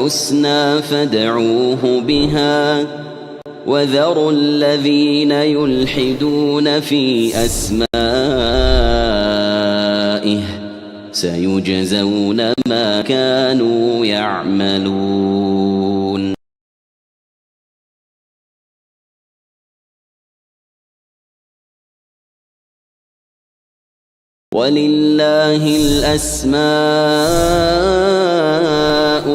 الحسنى فادعوه بها وذروا الذين يلحدون في أسمائه سيجزون ما كانوا يعملون. ولله الأسماء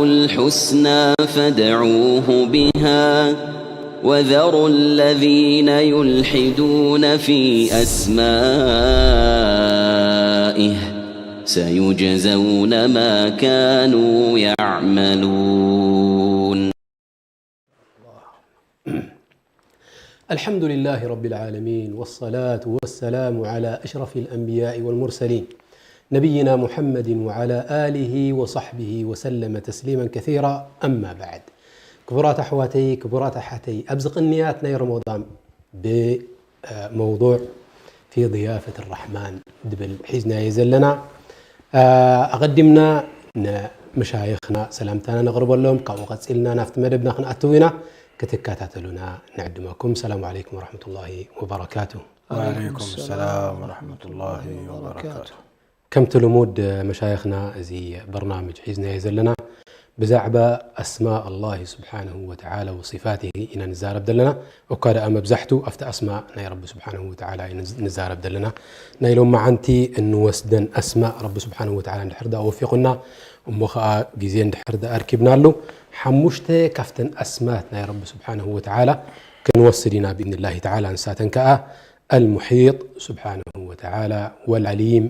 الحسنى فادعوه بها وذروا الذين يلحدون في أسمائه سيجزون ما كانوا يعملون. الحمد لله رب العالمين، والصلاة والسلام على أشرف الأنبياء والمرسلين، نبينا محمد وعلى آله وصحبه وسلم تسليما كثيرا. أما بعد، ክቡራት ኣሕዋተይ፣ ክቡራት ኣሓተይ፣ ኣብዚ ቅንያት ናይ ረመዳን ብመውضوع في ضيافة الرحمن ድብል ሒዝናዮ ዘለና። ኣቐዲምና ንመሻይኽና ሰላምታና ነቕርበሎም፣ ካብኡ ቀጺልና ናብቲ መደብና ክንኣትው ኢና። ክትከታተሉና ንዕድመኩም። ሰላሙ ዓለይኩም ወረሕመቱላሂ ወበረካቱ። ወዓለይኩም ሰላም ወረሕመቱላሂ ወበረካቱ። ከምቲ ልሙድ መሻይኽና፣ እዚ በርናምጅ ሒዝናዮ ዘለና ብዛዕባ ኣስማእ ኣላሂ ስብሓነሁ ወተዓላ ወሲፋትሂ ኢና ንዛረብ ዘለና። እኳ ደኣ መብዛሕቱ ኣብቲ ኣስማእ ናይ ረቢ ስብሓነሁ ወተዓላ ኢና ንዛረብ ዘለና። ናይ ሎማዓንቲ እንወስደን ኣስማእ ረቢ ስብሓነሁ ወተዓላ እንድሕር ደኣ ወፊቑና፣ እሞ ኸዓ ግዜ እንድሕር ደኣ ኣርኪብናሉ፣ ሓሙሽተ ካብተን ኣስማት ናይ ረቢ ስብሓነሁ ወተዓላ ክንወስድ ኢና ብኢዝኒላሂ ተዓላ። ንሳተን ከኣ ኣልሙሒጥ ስብሓነሁ ወተዓላ፣ ወልዓሊም፣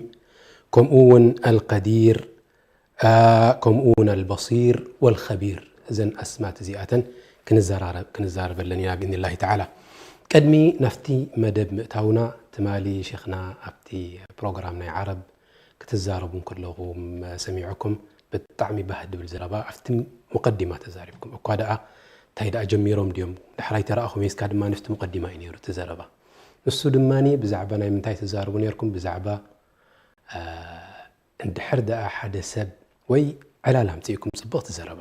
ከምኡ እውን ኣልቀዲር፣ ከምኡ እውን ኣልበሲር ወልኸቢር። እዘን ኣስማት እዚኣተን ክንዘራረብ ክንዛረበለን ኢና ብኢዝኒላሂ ተዓላ። ቅድሚ ናብቲ መደብ ምእታውና፣ ትማሊ ሼኽና ኣብቲ ፕሮግራም ናይ ዓረብ ክትዛረቡ እንከለኹም ሰሚዐኩም፣ ብጣዕሚ ባህ ድብል ዘረባ ኣብቲ ሙቀዲማ ተዛሪብኩም። እኳ ደኣ እንታይ ደኣ ጀሚሮም ድዮም፣ ዳሕራይ ተረኣኹም ሒዝካ ድማ ንፍቲ ሙቀዲማ እዩ ነይሩ እቲ ዘረባ። ንሱ ድማ ብዛዕባ ናይ ምንታይ ትዛረቡ ነይርኩም? ብዛዕባ እንድሕር ደኣ ሓደ ሰብ ወይ ዕላል ኣምጺእኩም ጽብቕቲ ዘረባ።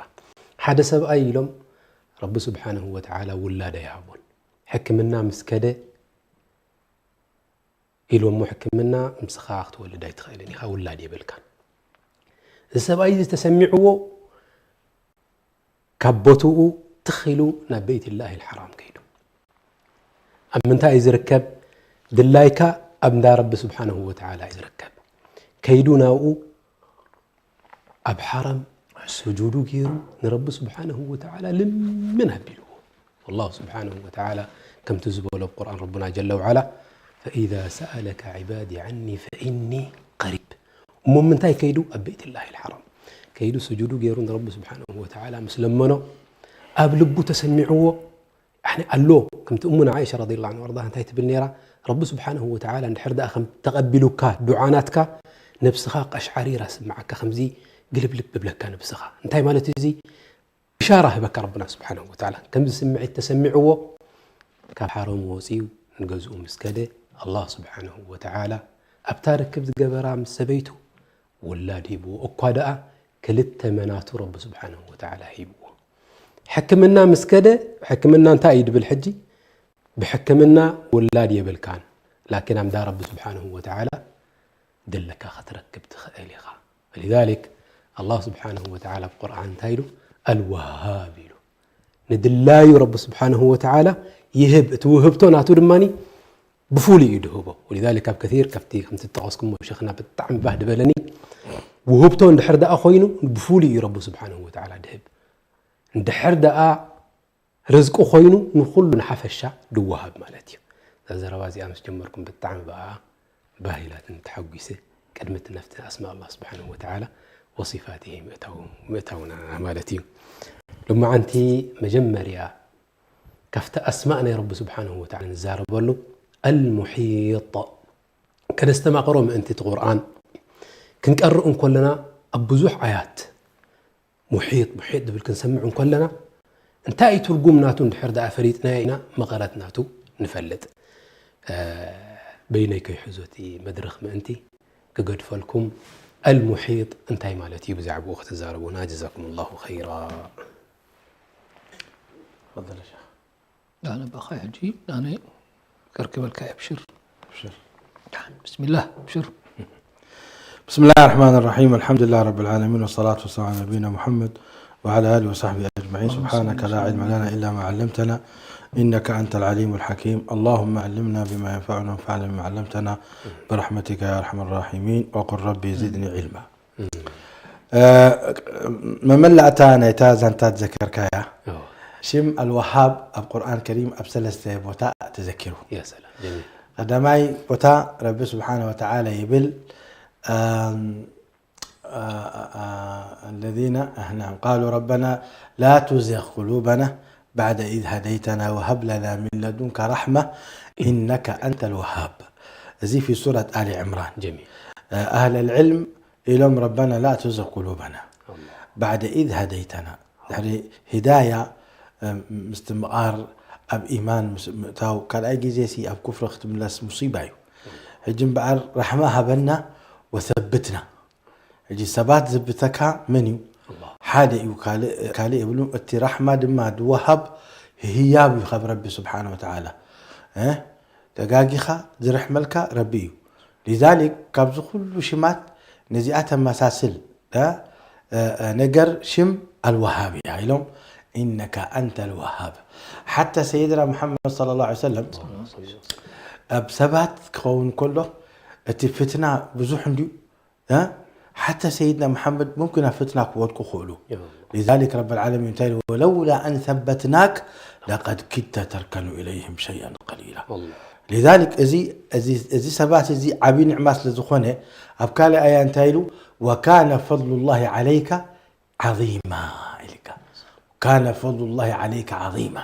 ሓደ ሰብኣይ ኢሎም ረቢ ስብሓነሁ ወተዓላ ውላድ ኣይሃቦን። ሕክምና ምስ ከደ ኢልዎ እሞ ሕክምና ምስኻ ክትወልድ ኣይትኽእልን ኢኻ፣ ውላድ የብልካን። እዚ ሰብኣይ እዚ ተሰሚዕዎ ካብ ቦትኡ ትኽ ኢሉ ናብ በይትላሂ ልሓራም ከይዱ። ኣብ ምንታይ እዩ ዝርከብ? ድላይካ ኣብ እንዳ ረቢ ስብሓነሁ ወተዓላ እዩ ዝርከብ። ከይዱ ናብኡ ኣብ ሓረም ስጁዱ ገይሩ ንረቢ ስብሓነሁ ወተዓላ ልምን ኣቢልዎ። ወላሁ ስብሓነሁ ወተዓላ ከምቲ ዝበሎ ኣብ ቁርኣን ረቡና ጀለ ወዓላ፣ ፈኢዛ ሰኣለካ ዒባዲ ዓኒ ፈኢኒ ቀሪብ። እሞ ምንታይ ከይዱ? ኣብ በይትላሂ ልሓራም ከይዱ ስጁዱ ገይሩ ንረቢ ስብሓነሁ ወተዓላ ምስ ለመኖ ኣብ ልቡ ተሰሚዕዎ። ኣነ ኣሎ። ከምቲ እሙና ዓኢሻ ረዲየላሁ ዐንሃ ወኣርዳሃ እንታይ ትብል ነይራ? ረቢ ስብሓነሁ ወተዓላ እንድሕር ደኣ ከም ተቐቢሉካ ዱዓ ናትካ፣ ነብስኻ ቀሽዓሪራ ስምዓካ፣ ከምዚ ግልብልብ ብብለካ ነብስኻ። እንታይ ማለት እዩ እዚ? ብሻራ ህበካ ረብና ስብሓነሁ ወተዓላ። ከምዚ ስምዒት ተሰሚዕዎ ካብ ሓረም ወፂኡ ንገዝኡ ምስ ከደ፣ ኣላህ ስብሓነሁ ወተዓላ ኣብታ ርክብ ዝገበራ ምስ ሰበይቱ ውላድ ሂብዎ። እኳ ደኣ ክልተ መናቱ ረቢ ስብሓነሁ ወተዓላ ሂብዎ። ሕክምና ምስ ከደ፣ ሕክምና እንታይ እዩ ድብል ሕጂ? ብሕክምና ውላድ የብልካን፣ ላኪን ኣምዳ ረቢ ስብሓነሁ ወተዓላ ድለካ ክትረክብ ትኽእል ኢኻ። ولذلك ኣላህ ስብሓነሁ ወተዓላ ኣብ ቁርኣን እንታይ ኢሉ? ኣልወሃብ ኢሉ። ንድላዩ ረቢ ስብሓነሁ ወተዓላ ይህብ። እቲ ውህብቶ ናቱ ድማ ብፉሉይ እዩ ድህቦ። ولذلك ኣብ ከሲር ካብቲ ከምቲ ዝጠቐስኩሞ ሸኽና ብጣዕሚ ባህ ድበለኒ። ውህብቶ እንድሕር ደኣ ኮይኑ ብፉሉይ እዩ ረቢ ስብሓነሁ ወተዓላ ድህብ። እንድሕር ደኣ ርዝቂ ኮይኑ ንኹሉ ንሓፈሻ ድወሃብ ማለት እዩ። እዛ ዘረባ እዚኣ ምስ ጀመርኩም ብጣዕሚ ብኣ ባህ ኢላትኒ ተሓጒሰ። ቅድሚ እቲ ናብቲ ኣስማእ ኣላህ ስብሓነሁ ወተዓላ ወሲፋቲሂ ምእታው-፣ ምእታውና ማለት እዩ። ሎማዓንቲ መጀመርያ ካብቲ ኣስማእ ናይ ረቢ ስብሓነሁ ወተዓላ ንዛረበሉ ኣልሙሒጥ ከነስተማቕሮ ምእንቲ እቲ ቁርኣን ክንቀርእ እንከለና ኣብ ብዙሕ ኣያት ሙሒጥ ሙሒጥ ዝብል ክንሰምዕ እንከለና እንታይ እዩ ትርጉም ናቱ እንድሕር ደኣ ፈሊጥናዮ ኢና መቐረት ናቱ ንፈልጥ። እ፣ በይነይ ከይሕዞ እቲ መድረኽ ምእንቲ ክገድፈልኩም ኣልሙሒጥ እንታይ ማለት እዩ ብዛዕባኡ ከተዛረቡና ጀዛኩም ላሁ ኸይራ። تفضل يا شيخ. لا، أنا بقى حجي، أنا كركب الكاي، أبشر. أبشر. بسم الله، أبشر. بسم الله الرحمن الرحيم. الحمد لله رب العالمين، والصلاة والسلام على نبينا محمد وعلى آله وصحبه أجمعين. سبحانك لا علم لنا إلا ما علمتنا، إنك أنت العليم الحكيم. اللهم علمنا بما ينفعنا، وانفعنا بما علمتنا، برحمتك يا أرحم الراحمين. وقل ربي زدني علما. መመላእታ ናይታ ዛንታ ዝዘከርካያ፣ ሽም ኣልወሃብ ኣብ ቁርኣን ከሪም ኣብ ሰለስተ ቦታ ተዘኪሩ። ቀዳማይ ቦታ ረቢ ስብሓነ ወተዓላ ይብል፣ الذين ቃሉ ረበና ላ ቱዚግ ቁሉበና ባዕደ ኢዝ ሃደይተና ወሃብ ለና ሚን ለዱንከ ራሕማ ኢነከ ኣንተ ልወሃብ። እዚ ፊ ሱረት ኣሊ ዕምራን። ኣህለል ዕልም ኢሎም ረበና ላ ቱዚግ ቁሉበና ባዕደ ኢዝ ሃደይተና። ድሕሪ ሂዳያ ምስትምቓር ኣብ ኢማን ምስ ምእታው ካልኣይ ግዜ ሲ ኣብ ኩፍሪ ክትምለስ ሙሲባ እዩ። ሕጂ እምበኣር ራሕማ ሃበና ወሰብትና። ሕጂ ሰባት ዝብተካ መን እዩ? ሓደ እዩ፣ ካልእ የብሉን። እቲ ራሕማ ድማ ድወሃብ ህያብ እዩ ካብ ረቢ ስብሓነ ወተዓላ። ተጋጊኻ ዝርሕመልካ ረቢ እዩ። ሊዛሊክ ካብዚ ኩሉ ሽማት ነዚኣ ተመሳስል ነገር ሽም ኣልወሃብ እያ ኢሎም፣ ኢነካ ኣንተ ኣልወሃብ። ሓታ ሰይድና ሙሓመድ ሰለላሁ ዐለይሂ ወሰለም ኣብ ሰባት ክኸውን ከሎ እቲ ፍትና ብዙሕ እንድዩ። ሓታ ሰይድና ሙሓመድ ሙምኪን ኣብ ፍትና ክወድቁ ክኽእሉ። ሊዛሊክ ረብል ዓለሚን እንታይ ኢሉ? ወለውላ ኣን ሰበትናክ ለቀድ ኪድተ ተርከኑ ኢለይህም ሸይኣን ቀሊላ። ሊዛሊክ እዚ ሰባት እዚ ዓብዪ ኒዕማ ስለ ዝኾነ ኣብ ካልእ ኣያ እንታይ ኢሉ? ወካነ ፈድሉላሂ ዓለይካ ዓዚማ ኢልካ። ካነ ፈድሉላሂ ዓለይካ ዓዚማ።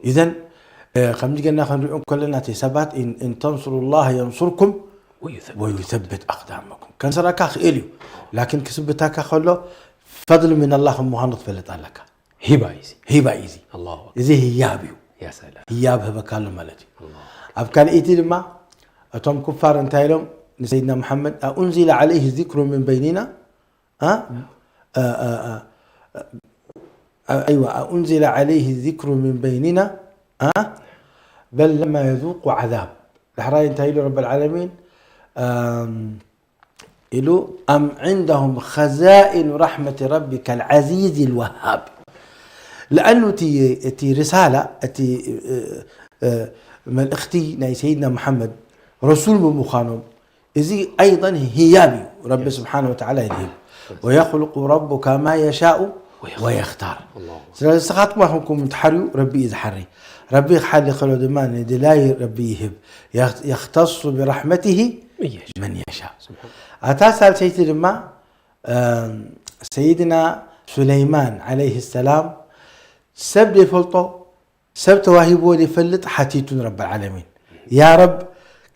ኢዘን ከምዚ ገና ክንሪኦ ከለና እቲ ሰባት ኢን ተንሱሩላህ የንሱርኩም ወዩሰብት ኣቅዳመኩም። ከንስረካ ክእል እዩ፣ ላኪን ክስብተካ ከሎ ፈድል ሚነላህ ከም ምዃኑ ክትፈልጥ ኣለካ። ሂባ እዩ እዚ። ሂባ እዩ እዚ። እዚ ህያብ እዩ። ህያብ ህበካ ኣሎ ማለት እዩ። ኣብ ካልኣይቲ ድማ እቶም ኩፋር እንታይ ኢሎም ንሰይድና መሓመድ ኣኡንዚለ ዓለይህ ዚክሩ ምን በይኒና أيوة أأنزل عليه الذكر من بيننا بل لما يذوقوا عذاب. ዳሕራይ እንታይ ኢሉ ረብል ዓለሚን ኢሉ أم عندهم خزائن رحمة ربك العزيز الوهاب. لأنه እቲ ሪሳላ እቲ መልእኽቲ ናይ ሰይድና መሓመድ ረሱል ብምዃኖም እዚ ኣይضን ህያብ እዩ። ረቢ ስብሓን ወተዓላ ይህብ። ወየኽልቁ ረቡካ ማ የሻኡ ወየኽታር። ስለዚ ንስኻትኩም ኣይኮንኩም ትሓርዩ፣ ረቢ እዩ ዝሓሪ። ረቢ ክሓሊ ከሎ ድማ ንድላይ ረቢ ይህብ። የኽተሱ ብራሕመትህ መን የሻእ። ኣታ ሳልሰይቲ ድማ ሰይድና ሱለይማን ዓለይህ ሰላም ሰብ ዘይፈልጦ ሰብ ተዋሂብዎ ዘይፈልጥ ሓቲቱ ንረብል ዓለሚን። ያ ረብ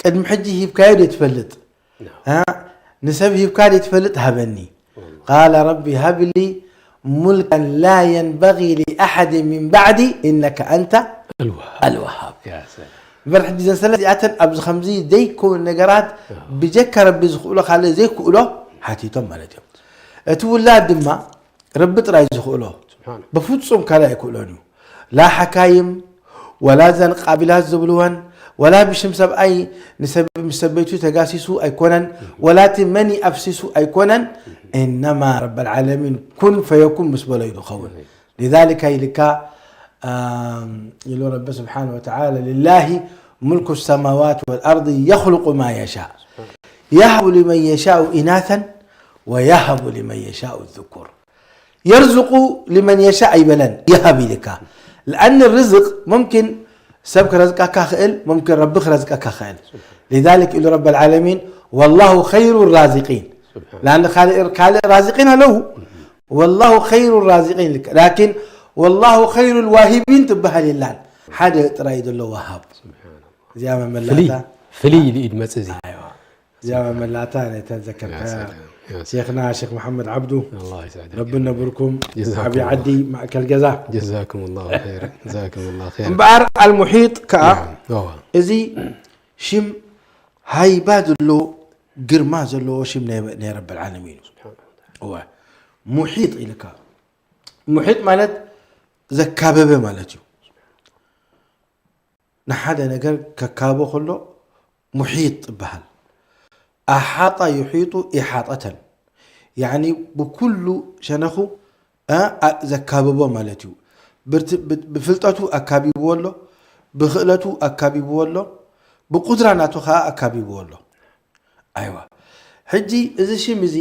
ቅድሚ ሕጂ ሂብካዮ ዘይትፈልጥ ንሰብ ሂብካ ዘይትፈልጥ ሃበኒ። ቃለ ረቢ ሃብ ሊ ሙልከን ላ የንበጊ ሊኣሓድ ሚን ባዕዲ ኢነከ ኣንተ ኣልወሃብ። እምበር ሕጂ ዘን ሰለስተ እዚኣተን ኣብዚ ከምዚ ዘይከውን ነገራት ብጀካ ረቢ ዝኽእሎ ካልእ ዘይክእሎ ሓቲቶም ማለት እዮም። እቲ ውላድ ድማ ረቢ ጥራይ ዝኽእሎ፣ ብፍጹም ካልእ ኣይክእሎን እዩ። ላ ሓካይም ወላ ዘን ቃቢላት ዝብልወን ወላ ብሽም ሰብኣይ ንሰብ ምስ ሰበይቱ ተጋሲሱ ኣይኮነን፣ ወላ እቲ መኒ ኣፍሲሱ ኣይኮነን። ኢነማ ረበል ዓለሚን ኩን ፈየኩን ምስ በሎ እዩ ዝኸውን። ሊዛሊካ ኢልካ ኢሉ ረቢ ስብሓን ወተዓላ ሊላሂ ሙልኩ ሰማዋት ወልኣርዲ የኽልቁ ማ የሻእ የህቡ ሊመን የሻኡ ኢናተን ወየህቡ ሊመን የሻኡ ዙኩር። የርዝቁ ሊመን የሻእ ኣይበለን፣ ይሃብ ኢልካ። ለኣን ርዝቅ ሙምኪን ሰብ ክረዝቀካ ክእል፣ ሙምኪን ረቢ ክረዝቀካ ክእል። ሊዛሊክ ኢሉ ረበል ዓለሚን ወላሁ ኸይሩ ራዚቂን። ለኣን ካልእ ካልእ ራዚቂን ኣለዉ። ወላሁ ኸይሩ ራዚቂን ኢልካ። ላኪን ወላሁ ኸይሩ ልዋሂቢን ትበሃል የላን። ሓደ ጥራይ ዘሎ ወሃብ። እዚኣ መመላእታ ፍልይ ኢሉ እዩ ድመጽእ እዚ። እዚኣ መመላእታ ነተን ዘከርካያ ሼኽና ሼኽ መሓመድ ዓብዱ። ረቢ ነብርኩም ዓብዪ ዓዲ ማእከል ገዛ። ጀዛኩም ላሁ ኸይረን። ጀዛኩም ላሁ ኸይረን። እምበኣር ኣልሙሒጥ ከዓ እዚ ሽም ሃይባ ዘለዎ ግርማ ዘለዎ ሽም ናይ ረብል ዓለሚን እዩ። እወ ሙሒጥ ኢልካ ሙሒጥ ማለት ዘካበበ ማለት እዩ። ንሓደ ነገር ከካቦ ከሎ ሙሒጥ ይበሃል። ኣሓጣ ዩሒጡ ኢሓጠተን፣ ያዕኒ ብኩሉ ሸነኹ እ፣ ኣ-፣ ዘካብቦ ማለት እዩ። ብርት-፣ ብ-፣ ብፍልጠቱ ኣካቢብዎ ኣሎ፣ ብኽእለቱ ኣካቢብዎ ኣሎ፣ ብቁድራ ናቱ ኸዓ ኣካቢብዎ ኣሎ። ኣይዋ። ሕጂ እዚ ሽም እዚ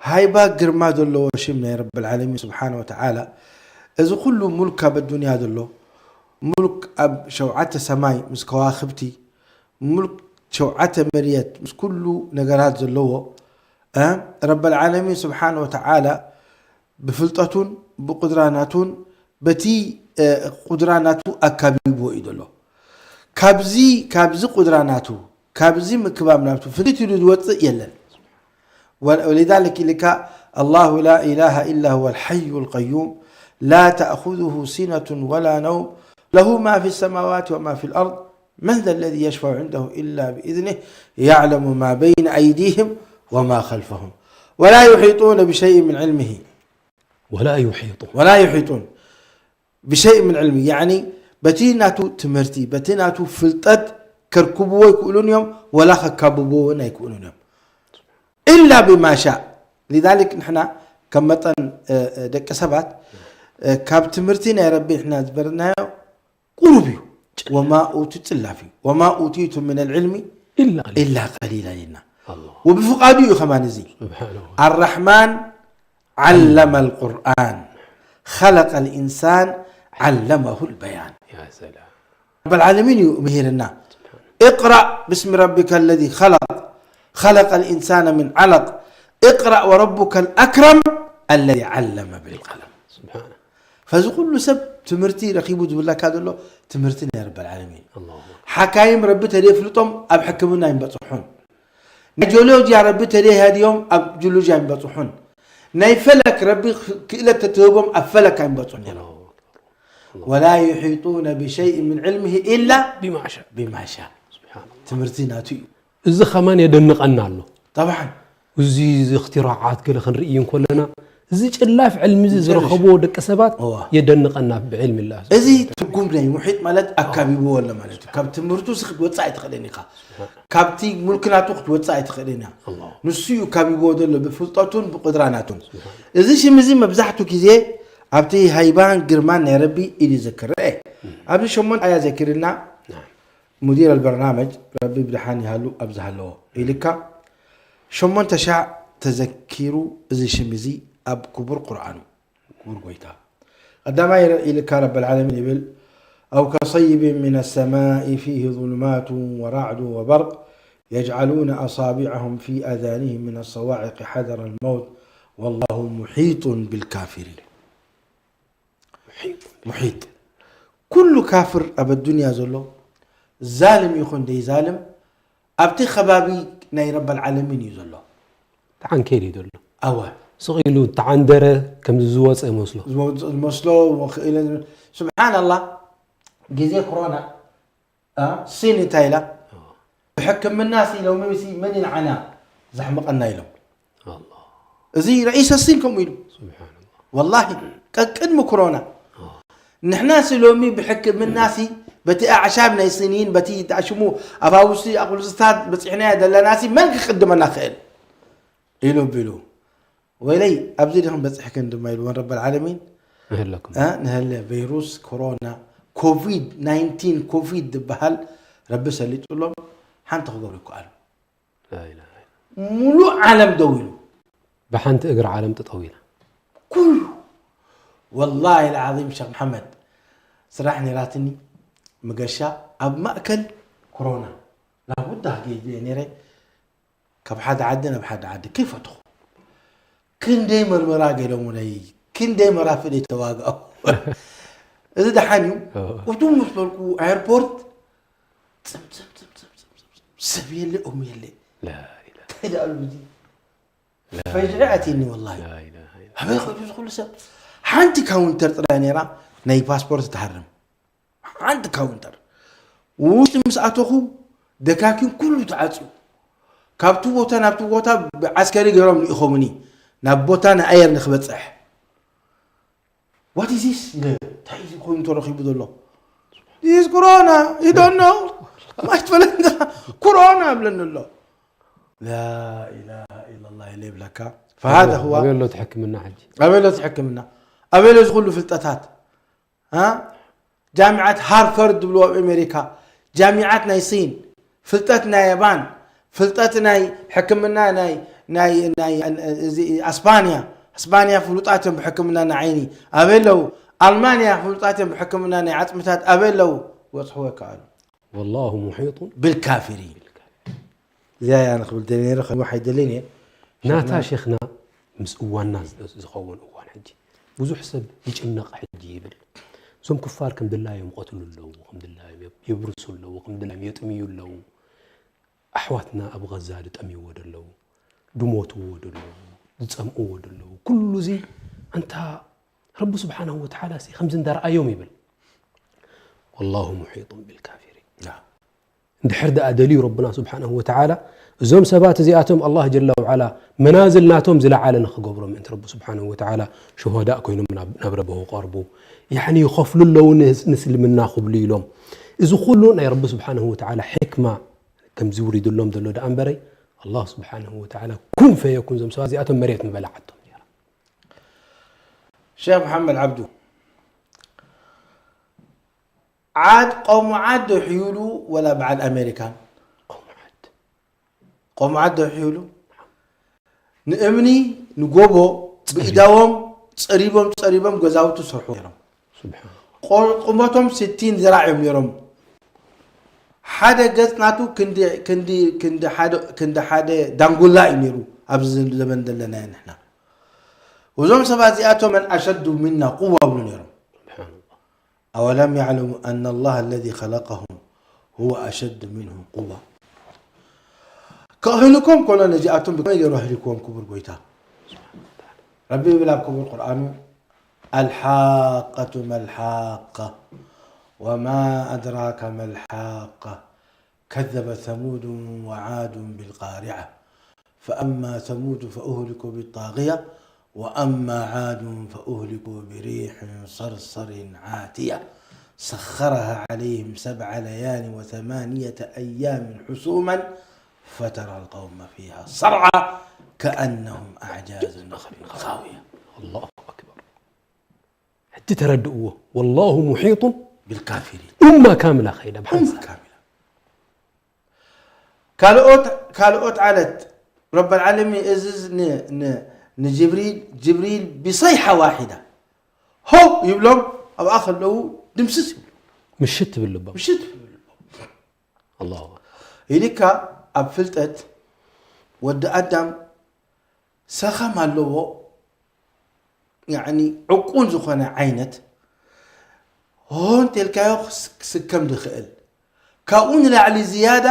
ሃይባ ግርማ ዘለዎ ሽም ናይ ረብል ዓለሚን ስብሓነ ወተዓላ፣ እዚ ኩሉ ሙልክ ኣብ ኣዱንያ ዘሎ፣ ሙልክ ኣብ ሸውዓተ ሰማይ ምስ ከዋኽብቲ፣ ሙልክ ሸውዓተ መርየት ምስ ኩሉ ነገራት ዘለዎ፣ እ፣ ረብል ዓለሚን ስብሓነ ወተዓላ ብፍልጠቱን ብቁድራ ናቱን በቲ፣ እ፣ ቁድራ ናቱ ኣካቢብዎ እዩ ዘሎ። ካብዚ፣ ካብዚ ቁድራ ናቱ፣ ካብዚ ምክባብ ናቱ ፍልት ኢሉ ዝወፅእ የለን። ወ-፣ ወሊዛሊክ ኢልካ፣ الله لا إله إلا هو الحي القيوم لا تأخذه سنة ولا نوم له ما في السماوات وما في الأرض من ذا الذي يشفع عنده إلا بإذنه يعلم ما بين أيديهم وما خلفهم ولا يحيطون بشيء من علمه ولا يحيطون ولا يحيطون بشيء من علمه، ያዕኒ በቲ ናቱ ትምህርቲ፣ በቲ ናቱ ፍልጠት ከርክብዎ ኣይክእሉን እዮም፣ ወላ ከካብብዎ እውን ኣይክእሉን እዮም። إلا بما شاء. لذلك ንሕና ከም መጠን፣ እ፣ እ፣ ደቂ ሰባት፣ እ፣ ካብ ትምህርቲ ናይ ረቢ ንሕና ዝበርናዮ ቁሩብ እዩ። وما أوتيت ጽላፍ እዩ። وما أوتيتم من العلم إلا قليلا إلا قليلا ኢልና። الله وبفقادو እዩ ከማን እዚ። سبحانه الرحمن علم القرآن خلق الإنسان علمه البيان. يا سلام ረብል ዓለሚን እዩ ምሂርና። اقرأ باسم ربك الذي خلق خلق الإنسان من علق اقرأ وربك الأكرم الذي علم بالقلم. سبحانه ፈዚ ኩሉ ሰብ ትምህርቲ ረኺቡ ዝብለካ ዘሎ ትምህርቲ ናይ ረብል ዓለሚን። الله ሓካይም ረቢ ተደይ ፍልጦም ኣብ ሕክምና ይንበፅሑን፣ ናይ ጂኦሎጂያ ረቢ ተደይ ሃድዮም ኣብ ጂኦሎጂያ ይንበፅሑን፣ ናይ ፈለክ ረቢ ክእለት ተትህቦም ኣብ ፈለክ ኣይንበፅሑን ነይሮም። الله أكبر ولا يحيطون بشيء من علمه إلا بما شاء بما شاء. سبحان الله ትምህርቲ ናቱ እዩ። እዚ ከማን የደንቐና ኣሎ። طبعا እዚ እዚ እክትራዓት ገለ ክንርኢ እንከለና፣ እዚ ጭላፍ ዕልሚ እዚ ዝረኸብዎ ደቂ ሰባት እዋ። የደንቐና ብዕልሚ ላህ። እዚ ትርጉም ናይ ሙሒጥ ማለት ኣካቢብዎ ኣሎ ማለት እዩ። ካብ ትምህርቱ ሲ ክትወፅእ ኣይትኽእልን ኢኻ። ካብቲ ሙልክ ናቱ ክትወፅእ ኣይትኽእልን ኢኻ። ኣላሁ። ንሱ እዩ ካቢብዎ ዘሎ ብፍልጠቱን ብቁድራ ናቱን። እዚ ሽም እዚ መብዛሕቱ ግዜ ኣብቲ ሃይባን ግርማን ናይ ረቢ ኢድ ይዘክር። ርአ ኣብዚ ሸሞንተ ኣያ ዘኪርልና ናም። ሙዲር ኣልበርናመጅ ረቢ ብድሓን ይሃሉ ኣብ ዝሃለዎ ኢልካ ሸሞንተ ሻዕ ተዘኪሩ እዚ ሽም እዚ ኣብ ክቡር ቁርኣኑ። ክቡር ጎይታ ቀዳማይ ኢልካ ረበል ዓለሚን ይብል أو كصيب من السماء فيه ظلمات ورعد وبرق يجعلون أصابعهم في آذانهم من الصواعق حذر الموت والله محيط بالكافرين. ሙሒጥ ኩሉ ካፍር ኣብ ኣዱንያ ዘሎ ዛልም ይኹን ደይ ዛልም ኣብቲ ከባቢ ናይ ረበል ዓለሚን እዩ ዘሎ። ተዓንኬል እዩ ዘሎ። ኣወ ስቕ ኢሉ ተዓንደረ ከም ዝወፀ ይመስሎ። ዝመስሎ ክእለ ስብሓን ኣላህ ግዜ ኮሮና እ፣ ሲን እንታይ ኢላ ብሕክምና ሲ ሎሚ ሲ መን ኢልዓና ዘሕምቐና ኢሎም። ኣላህ። እዚ ረኢሰ ሲን ከምኡ ኢሉ ስብሓንላህ። ወላሂ ቀቅድሚ ኮሮና ንሕና ሲ ሎሚ ብሕክምና ሲ በቲ ኣዕሻብ ናይ ስኒን በቲ ተኣሽሙ ኣፋውሲ ኣቁልስታት በፂሕናዮ ዘለና ሲ መን ክቅድመና ክእል ኢሉ ቢሉ ወይለይ ኣብዚ ዲኹም በፂሕክን ድማ ኢልዎን ረበል ዓለሚን ንህለኩም። እ፣ ንሀለ ቨይሩስ ኮሮና ኮቪድ ናይንቲን ኮቪድ ዝበሃል ረቢ ሰሊጡሎም ሓንቲ ክገብሩ ይከኣሉ። ላኢላሃ ኢላ። ሙሉእ ዓለም ደው ኢሉ ብሓንቲ እግሪ ዓለም ጠጠው ኢላ። ኩሉ ወላሂ ልዓዚም ሸክ መሓመድ ስራሕ ነይራትኒ መገሻ ኣብ ማእከል ኮሮና ናብ ውዳህ ገይደ ነይረ ካብ ሓደ ዓዲ ናብ ሓደ ዓዲ ከይፈትኹ ክንደይ መርመራ ገይሮምለይ ክንደይ መራፍእ ተዋግኦ እዚ ደሓን እዩ ኦ። እቱም ምስ በልኩ ኤርፖርት ጽም ጽም ጽም ጽም ጽም ጽም ጽም ሰብ የለ ኦም የለ ላኢላሃ እንታይ ደኣሉ እዚ ፈጅዒ ኣትኒ ወላሂ ላኢላሃ ኢላ። ኣበይ ኸዱ ዝኹሉ ሰብ ሓንቲ ካውንተር ጥራይ ነይራ ናይ ፓስፖርት ትሃርም ሓንቲ ካውንተር ውሽጢ ምስ ኣተኹ ደካኪን ኩሉ ተዓፅዩ ካብቲ ቦታ ናብቲ ቦታ ብዓስከሪ ገይሮም ልኢኾምኒ ናብ ቦታ ንኣየር ንክበፅሕ what is this ኢለ እንታይ እዚ ኮይኑ ተረኺቡ ዘሎ This corona, you don't know? ማይትፈለጥ ኮሮና ብለኒ ኣሎ። لا إله إلا الله ኢለ ይብለካ። فهذا هو ኣበይ ኣሎ እቲ ሕክምና ሕጂ? ኣበይ ኣሎ እቲ ሕክምና? ኣበይ ኣሎ እዚ ኩሉ ፍልጠታት? ها? ጃሚዓት ሃርፈርድ ዝብልዎ ኣብ ኣሜሪካ፣ ጃሚዓት ናይ ሲን፣ ፍልጠት ናይ የባን፣ ፍልጠት ናይ ሕክምና ናይ ናይ ናይ እዚ ኣስፓንያ፣ ኣስፓንያ ፍሉጣት እዮም ብሕክምና ናይ ዓይኒ። ኣበይ ኣለዉ? ኣልማንያ ፍሉጣት እዮም ብሕክምና ናይ ዓጽምታት። ኣበይ ኣለዉ? ወጽሕዎ ይከኣሉ። والله محيط بالكافرين. እዚኣ እያ ንክብል ደልየ ነይረ፣ ከምኡ ኣይደልን እየ። ናታ ሸኽና ምስ እዋንና ዝኸውን እዋን ሕጂ ብዙሕ ሰብ ይጭነቕ ሕጂ ይብል። እዞም ክፋር ከም ድላዮም ይቐትሉ ኣለዉ፣ ከም ድላዮም የብርሱ ኣለዉ፣ ከም ድላዮም የጥምዩ ኣለዉ። ኣሕዋትና ኣብ غزة ዝጠምይዎ ደለዉ፣ ዝሞትዎ ደለዉ፣ ዝጸምእዎ ደለዉ። ኩሉ እዚ ኣንታ ረቢ ስብሓንሁ ወተዓላ ሲ ከምዚ እንዳረኣዮም ይብል። والله محيط بالكافرين. እንድሕር ደኣ ደልዩ ረብና ስብሓንሁ ወተዓላ እዞም ሰባት እዚኣቶም ኣላህ ጀለ ወዓላ መናዝል ናቶም ዝለዓለ ንኽገብሮ ምእንቲ ረቢ ስብሓንሁ ወተዓላ ሽሆዳእ ኮይኖም ናብ ናብ ረቢ ክቐርቡ ያዕኒ ይኸፍሉ ኣለዉ ንእስልምና ክብሉ ኢሎም። እዚ ኩሉ ናይ ረቢ ስብሓንሁ ወተዓላ ሕክማ ከምዚ ውሪዱሎም ዘሎ ደኣ እምበረይ ኣላህ ስብሓንሁ ወተዓላ ኩን ፈየኩን እዞም ሰባት እዚኣቶም መሬት ምበላዓቶም ነይራ። ሸክ መሓመድ ዓብዱ ዓድ ቀውሙ ዓድ ዶ ሕዩሉ ወላ በዓል ኣሜሪካን? ቀውሙ ዓድ ዶ ሕዩሉ? ንእምኒ ንጎቦ ብእዳዎም ፀሪቦም ፀሪቦም ገዛውቲ ሰርሑ ነይሮም። ቁመቶም ስቲን ዝራዕ እዮም ነይሮም። ሓደ ገፅ ናቱ ክንዲ ሓደ ዳንጉላ እዩ ነይሩ። ኣብዚ ዘመን ዘለና ንሕና እዞም ሰባት እዚኣቶም መን ኣሸዱ ሚና ቁዋ ብሉ ነይሮም። أولم يعلموا أن الله الذي خلقهم هو أشد منهم قوة. ከህልኮም ኮሎ ነዚኣቶም ብከመይ ገይሩ ኣህሊክዎም ክቡር ጎይታ። ረቢ ይብል ኣብ ክቡር ቁርኣኑ الحاقة ما الحاقة وما أدراك ما الحاقة كذبت ثمود وعاد بالقارعة فأما ثمود فأهلكوا بالطاغية وأما عاد فأهلكوا بريح صرصر عاتية سخرها عليهم سبع ليال وثمانية أيام حسوما فترى القوم فيها صرعى كأنهم أعجاز نخل خاوية. الله أكبر. ሕጂ ተረድእዎ والله محيط بالكافرين. ኡማ ካምላ ኸይዳ ብሓንሳ ካምላ ካልኦት ካልኦት ዓለት ረብ ዓለሚን እዝዝ ንጅብሪል ጅብሪል ብሰይሓ ዋሒዳ ሆ ይብሎም ኣብኣ ከለዉ ድምስስ ይብሉ ምሽት ትብል ልቦም ምሽት ይብሉ ኣላሁ ኢልካ ኣብ ፍልጠት ወዲ ኣዳም ሰኸም ኣለዎ ያኒ ዕቁን ዝኾነ ዓይነት ሆን ቴልካዮ ክስከም ዝኽእል ካብኡ ንላዕሊ ዝያዳ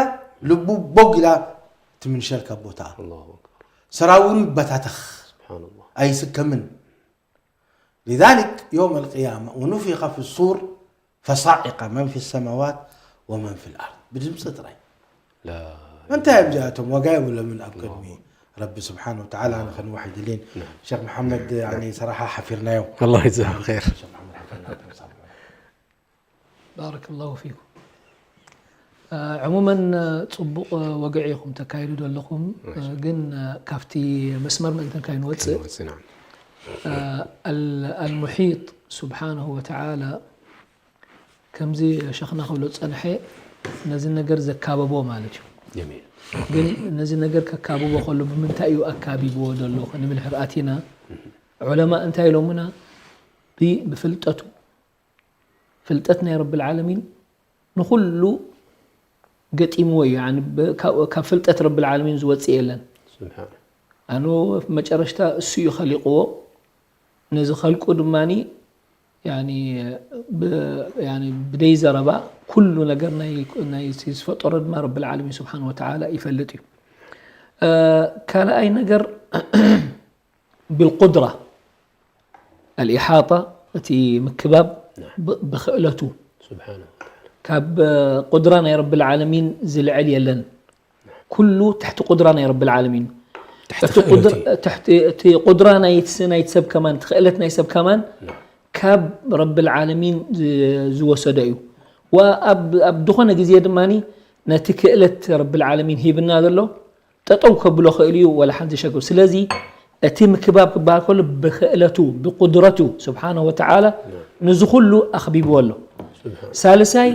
ልቡ ቦግ ኢላ ትምንሸል ካብ ቦታ ሰራውሩ ይበታተኽ ኣይስከምን لذلك يوم القيامة ونفخ في الصور فصعق من في السماوات ومن في الأرض ብድምፂ ጥራይ እንታይ እዮም እዚኣቶም ዋጋ የብሎምን ኣብ ቅድሚ ረቢ ስብሓን ወተዓላ ንኸንዋሕ ይድልን ሸክ መሓመድ ሰራሓ ሓፊርናዮ الله يجزاك خير ባረከላሁ ፊኩም ዕሙመን ፅቡቕ ወግዒ ኢኹም ተካይዱ ዘለኹም ግን ካብቲ መስመር ምእንተን ካይንወፅእ المحيط سبحانه وتعالى ከምዚ ሸኽና ክብሎ ዝፀንሐ ነዚ ነገር ዘካበቦ ማለት እዩ። ግን ነዚ ነገር ከካብቦ ከሎ ብምንታይ እዩ ኣካቢብዎ ዘሎ ክንብል ሕር ኣቲና ዑለማ እንታይ ኢሎምና ብፍልጠቱ ፍልጠት ናይ ረብል ዓለሚን ንኹሉ ገጢምዎ እዩ። ካብ ፍልጠት ረብል ዓለሚን ዝወፅእ የለን። ኣኑ መጨረሽታ እሱ እዩ ኸሊቕዎ ነዚ ኸልቁ ድማ ብደይ ዘረባ ኩሉ ነገር ናይ ዝፈጠሮ ድማ ረብል ዓለሚን ስብሓን ወተዓላ ይፈልጥ እዩ። ካልኣይ ነገር ብልቁድራ ኣልኢሓጣ እቲ ምክባብ ብክእለቱ ካብ ቁድራ ናይ ረብል ዓለሚን ዝልዕል የለን። ኩሉ ትሕቲ ቁድራ ናይ ረብል ዓለሚን እዩ። ትሕቲ ቁድራ ናይቲ ሰብ ከማን እቲ ክእለት ናይ ሰብ ከማን ካብ ረብል ዓለሚን ዝወሰደ እዩ። ወኣብ ኣብ ዝኾነ ግዜ ድማ ነቲ ክእለት ረብል ዓለሚን ሂብና ዘሎ ጠጠው ከብሎ ክእል እዩ፣ ወላ ሓንቲ ሸግር። ስለዚ እቲ ምክባብ ክበሃል ከሎ ብክእለቱ ብቁድረቱ ስብሓነ ወተዓላ ንዚ ኩሉ ኣኽቢብዎ ኣሎ። ሳልሳይ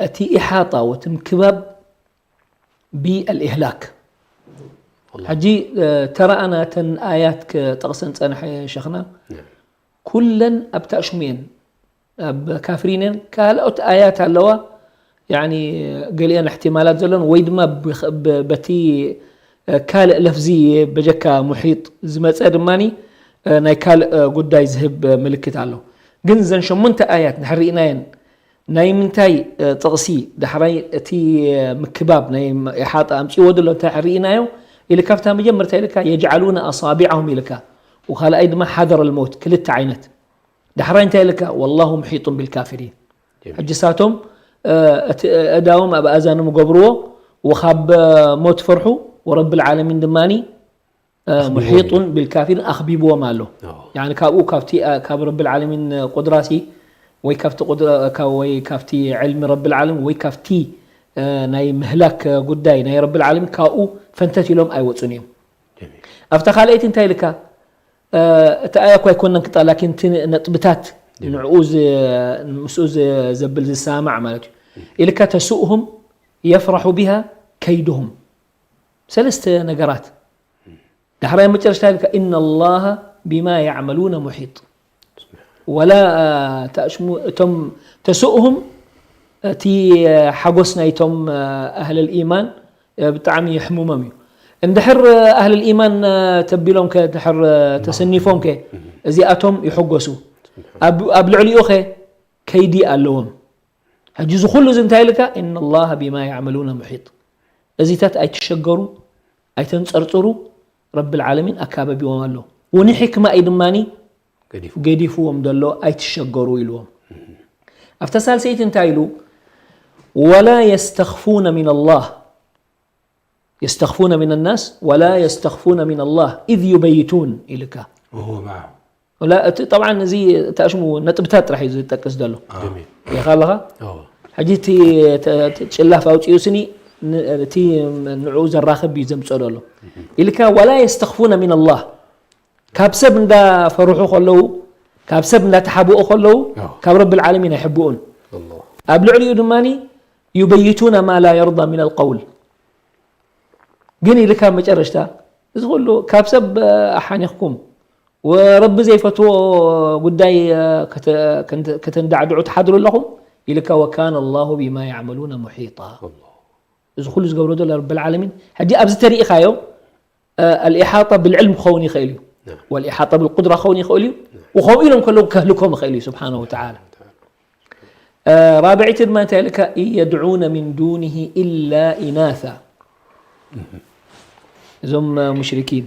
እቲ ኢሓጣ ወቲ ምክባብ ብኣልኢህላክ። ሕጂ ተረኣና ተን ኣያት ክጠቕሰን ጸንሐ ሸኽና ኩለን ኣብ ታእሽሙ እየን፣ ኣብ ካፍሪን እየን። ካልኦት ኣያት ኣለዋ፣ ያኒ ገሊአን እሕትማላት ዘሎን ወይ ድማ በቲ ካልእ ለፍዚ በጀካ ሙሒጥ ዝመጸ ድማ ናይ ካልእ ጉዳይ ዝህብ ምልክት ኣሎ። ግን ዘን ሸሞንተ ኣያት ንሕርኢናየን ናይ ምንታይ ጥቕሲ ዳሕራይ እቲ ምክባብ ናይ ኢሓጣ ኣምጺዎ ድሎ እንታይ ሕርኢናዮ ኢልካ ኣብታ መጀመርታ ኢልካ የጅዓሉነ ኣሳቢዐሁም ኢልካ፣ ወካልኣይ ድማ ሓደር ኣልመውት ክልተ ዓይነት። ዳሕራይ እንታይ ኢልካ? ወላሁ ሙሒጡን ቢልካፊሪን። ሕጂ ሳቶም እቲ እዳዎም ኣብ ኣዛኖም ገብርዎ ወኻብ ሞት ፈርሑ ወረብል ዓለሚን ድማኒ ሙሒጡን ቢልካፊሪን ኣኽቢብዎም ኣሎ። ያኒ ካብኡ ካብቲ ካብ ረብል ዓለሚን ቁድራሲ ወይ ካብቲ ቁድራ ወይ ካብቲ ዕልሚ ረብል ዓለም ወይ ካብቲ ናይ ምህላክ ጉዳይ ናይ ረብል ዓለሚን ካብኡ ፈንተት ኢሎም ኣይወፁን እዮም። ኣብታ ካልኣይቲ እንታይ ኢልካ? እቲ ኣያ እኳ ኣይኮነን ክጣ ላኪን እቲ ነጥብታት ንዕኡ ምስኡ ዘብል ዝሰማማዕ ማለት እዩ። ኢልካ ተስእሁም የፍራሑ ቢሃ ከይድሁም ሰለስተ ነገራት ዳሕራይ መጨረሽታ ኢልካ إن الله بما يعملون محيط ወላ ተሽሙ እቶም ተስእሁም እቲ ሓጎስ ናይቶም ኣህለል ኢማን ብጣዕሚ ይሕምሞም እዩ። እንድሕር ኣህለል ኢማን ተቢሎም ከ ድሕር ተሰኒፎም ከ እዚኣቶም ይሕጎሱ። ኣብ ልዕሊኡ ከ ከይዲ ኣለዎም። ሕጂ እዚ ኩሉ እዚ እንታይ ኢልካ إن الله بما يعملون محيط እዚታት ኣይትሸገሩ ኣይተንጸርጽሩ ረብል ዓለሚን ኣካበቢዎም ኣሎ። ወኒ ሕክማ እዩ ድማኒ ገዲፍዎም ዘሎ ኣይትሸገሩ ኢልዎም። ኣብታ ሳልሰይቲ እንታይ ኢሉ? ولا يستخفون من الله يستخفون من الناس ولا يستخفون من الله إذ يبيتون ኢልካ። እቲ ጠብዓን እዚ ተኣሽሙ ነጥብታት ጥራሕ እዩ ዝጠቅስ ዘሎ። ይኻ ኣለኻ ሕጂ እቲ ጭላፍ ኣውፅኡ ስኒ እቲ ንዕኡ ዘራኽብ እዩ ዘምፅኦ ዘሎ ኢልካ። ولا يستخفون من الله ካብ ሰብ እንዳፈርሑ ከለዉ ካብ ሰብ እንዳተሓብኡ ከለዉ ካብ ረብል ዓለሚን ኣይሕብኡን። ኣብ ልዕሊኡ ድማ يبيتون ما لا يرضى من القول ግን ኢልካ መጨረሽታ እዚ ኩሉ ካብ ሰብ ሓኒኽኩም ወረቢ ዘይፈትዎ ጉዳይ ከተንዳዕድዑ ትሓድሩ ኣለኹም ኢልካ وكان الله بما يعملون محيطا እዚ ኩሉ ዝገብሮ ዘሎ ረብል ዓለሚን። ሕጂ ኣብዚ ተሪኢኻዮ ኣልኢሓጣ ብልዕልም ክኸውን ይኽእል እዩ ወልኢሓጣ ብልቁድራ ክኸውን ይኽእል እዩ። ወከምኡ ኢሎም ከለዉ ከህልኮም ይኽእል እዩ ስብሓነ ወተዓላ። ራብዒቲ ድማ እንታይ ኢልካ? إن يدعون من دونه إلا إناثا እዞም ሙሽሪኪን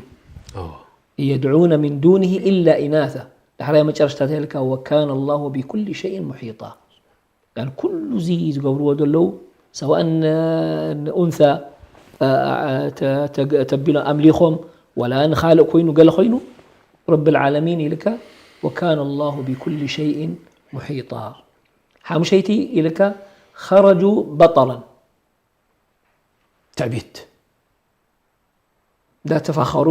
إن يدعون من دونه إلا إناثا ዳሕራይ መጨረሽታ እንታይ ኢልካ? وكان الله بكل شيء محيطا يعني ኩሉ እዚ ዝገብርዎ ዘለዉ ሰዋእ ንኡንሳ ተቢሎም ኣምሊኾም ወላ ንኻልእ ኮይኑ ገለ ኮይኑ ረብል ዓለሚን ኢልካ وكان الله بكل شيء محيطا ሓሙሸይቲ ኢልካ خرجوا بطرا ትዕቢት እንዳተፋኸሩ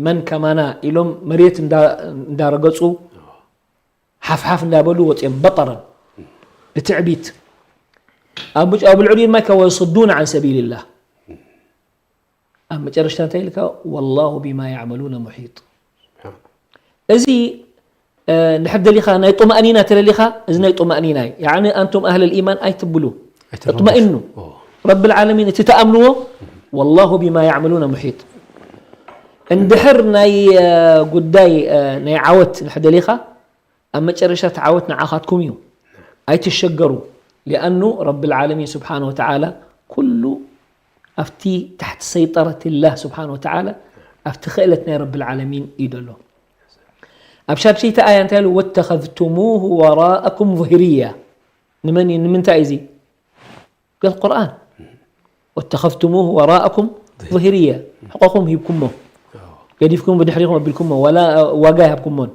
መን ከማና ኢሎም መሬት እንዳረገፁ ሓፍሓፍ እንዳበሉ ወፅኦም በጠረን ብትዕቢት ኣብ ልዕሊ ድማ ከወስዱን عن سبيل الله ኣብ መጨረሽታ እንታይ ኢልካ والله بما يعملون محيط እዚ እንድሕር ደሊኻ ናይ ጡማእኒና ተደሊኻ እዚ ናይ ጡማእኒና እዩ። ያኒ ኣንቱም ኣህለል ኢማን ኣይትብሉ እጥመእኑ ረብል ዓለሚን እቲ ተኣምንዎ والله بما يعملون محيط እንድሕር ናይ ጉዳይ ናይ ዓወት እንድሕር ደሊኻ ኣብ መጨረሻ እቲ ዓወት ንዓኻትኩም እዩ። ኣይትሸገሩ لأنه ረብል ዓለሚን ስብሓነ ወተዓላ ኩሉ ኣብቲ ታሕቲ ሰይጠረት ላህ ስብሓነ ወተዓላ ኣብቲ ክእለት ናይ ረብል ዓለሚን እዩ ዘሎ። ኣብ ሻድሸይቲ ኣያ እንታይ ኢሉ? واتخذتموه وراءكم ظهريا ንምንታይ እዚ? ቁርኣን واتخذتموه وراءكم ظهريا ሕቆኹም ሂብኩሞ ገዲፍኩም ብድሕሪኹም ኣቢልኩሞ ዋላ ዋጋ ይሃብኩሞን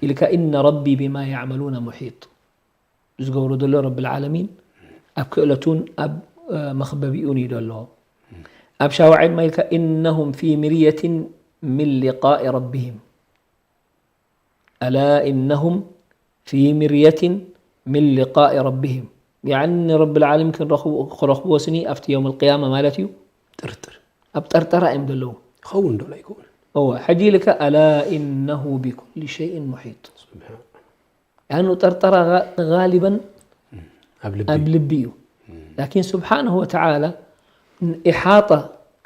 ኢልካ إن ربي بما يعملون محيط ዝገብሮ ዘሎ ረብል ዓለሚን ኣብ ክእለቱን ኣብ መኽበቢኡን እዩ ዘሎ። ኣብ ሻዋዒድ ማይልካ إنهم في مرية من لقاء ربهم ألا إنهم في مرية من لقاء ربهم يعني ረብል ዓለሚን ክረኽብዎ ስኒ ኣብቲ የውም ልቅያማ ማለት እዩ። ጥርጥር ኣብ ጠርጠራ እዮም ዘለዉ። ኸውን ዶ ኣይከውንን? እወ ሕጂ ኢልካ ألا إنه بكل شيء محيط يعني ጠርጠራ غالبا ኣብ ልቢ እዩ። ላኪን ስብሓንሁ ወተዓላ ኢሓጣ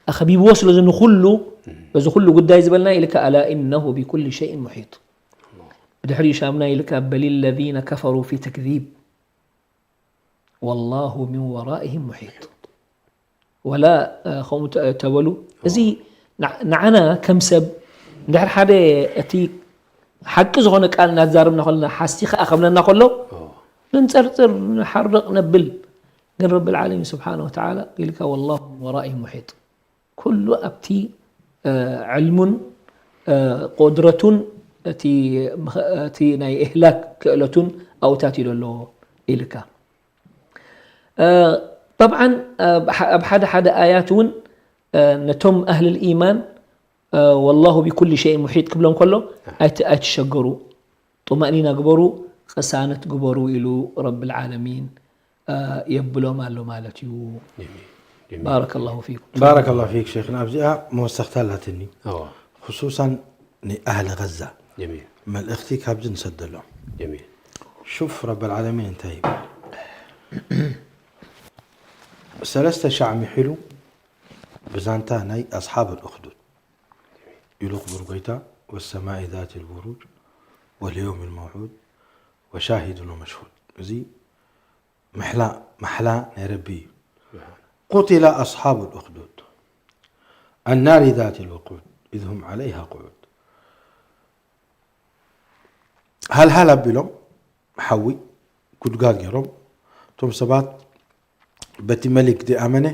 ኣኸቢብዎ ስለዚ ንኹሉ በዚ ኩሉ ጉዳይ ዝበልና ኢልካ ألا إنه بكل شيء محيط ብድሕሪኡ ሻምና ኢልካ بل الذين كفروا في تكذيب والله من ورائهم محيط ወላ ከምኡ ተበሉ። እዚ ንዓና ከም ሰብ እንድሕር ሓደ እቲ ሓቂ ዝኾነ ቃል እናተዛረብና ከለና ሓሲ ከዓ ከምለና ከሎ ንንፀርፅር ንሓርቕ ነብል። ግን ረብል ዓለሚን ስብሓን ወተዓላ ኢልካ والله من ورائهم محيط ኩሉ ኣብቲ ዕልሙን ቁድረቱን እቲ ናይ እህላክ ክእለቱን ኣውታት እዩ ዘለዎ ኢልካ። ጠብዓን ኣብ ሓደ ሓደ ኣያት እውን ነቶም ኣህልል ኢማን والله بكل شيء محيط ክብሎም ከሎ ኣይትሸገሩ፣ ጡማእኒና ግበሩ፣ ቅሳነት ግበሩ ኢሉ ረብል ዓለሚን የብሎም ኣሎ ማለት እዩ። ባረከላሁ ፊኩም። ባረከላሁ ፊክ ሸይኽና። ኣብዚኣ መወሰኽታ ኣላትኒ፣ ኹሱሳን ንኣህሊ ገዛ መልእኽቲ ካብዚ ንሰደሎም። ሹፍ ረብል ዓለሚን እንታይ ይብል? ሰለስተ ሻዕ ሚሒሉ ብዛንታ ናይ ኣስሓብ ኣልእኽዱድ ኢሉ ክቡር ጎይታ ወሰማኢ ዛት ልቡሩጅ ወልየውም ልመውዑድ ወሻሂድን ወመሽሁድ። እዚ ምሕላ ማሕላ ናይ ረቢ እዩ። ቁቲለ ኣስሓቡ ልእኽዱድ ኣናሪ ዛት ልወቁድ ኢዝ ሁም ዓለይሃ ቁዑድ። ሃልሃል ኣቢሎም ሓዊ ጉድጓድ ገይሮም እቶም ሰባት በቲ መሊክ ዝኣመነ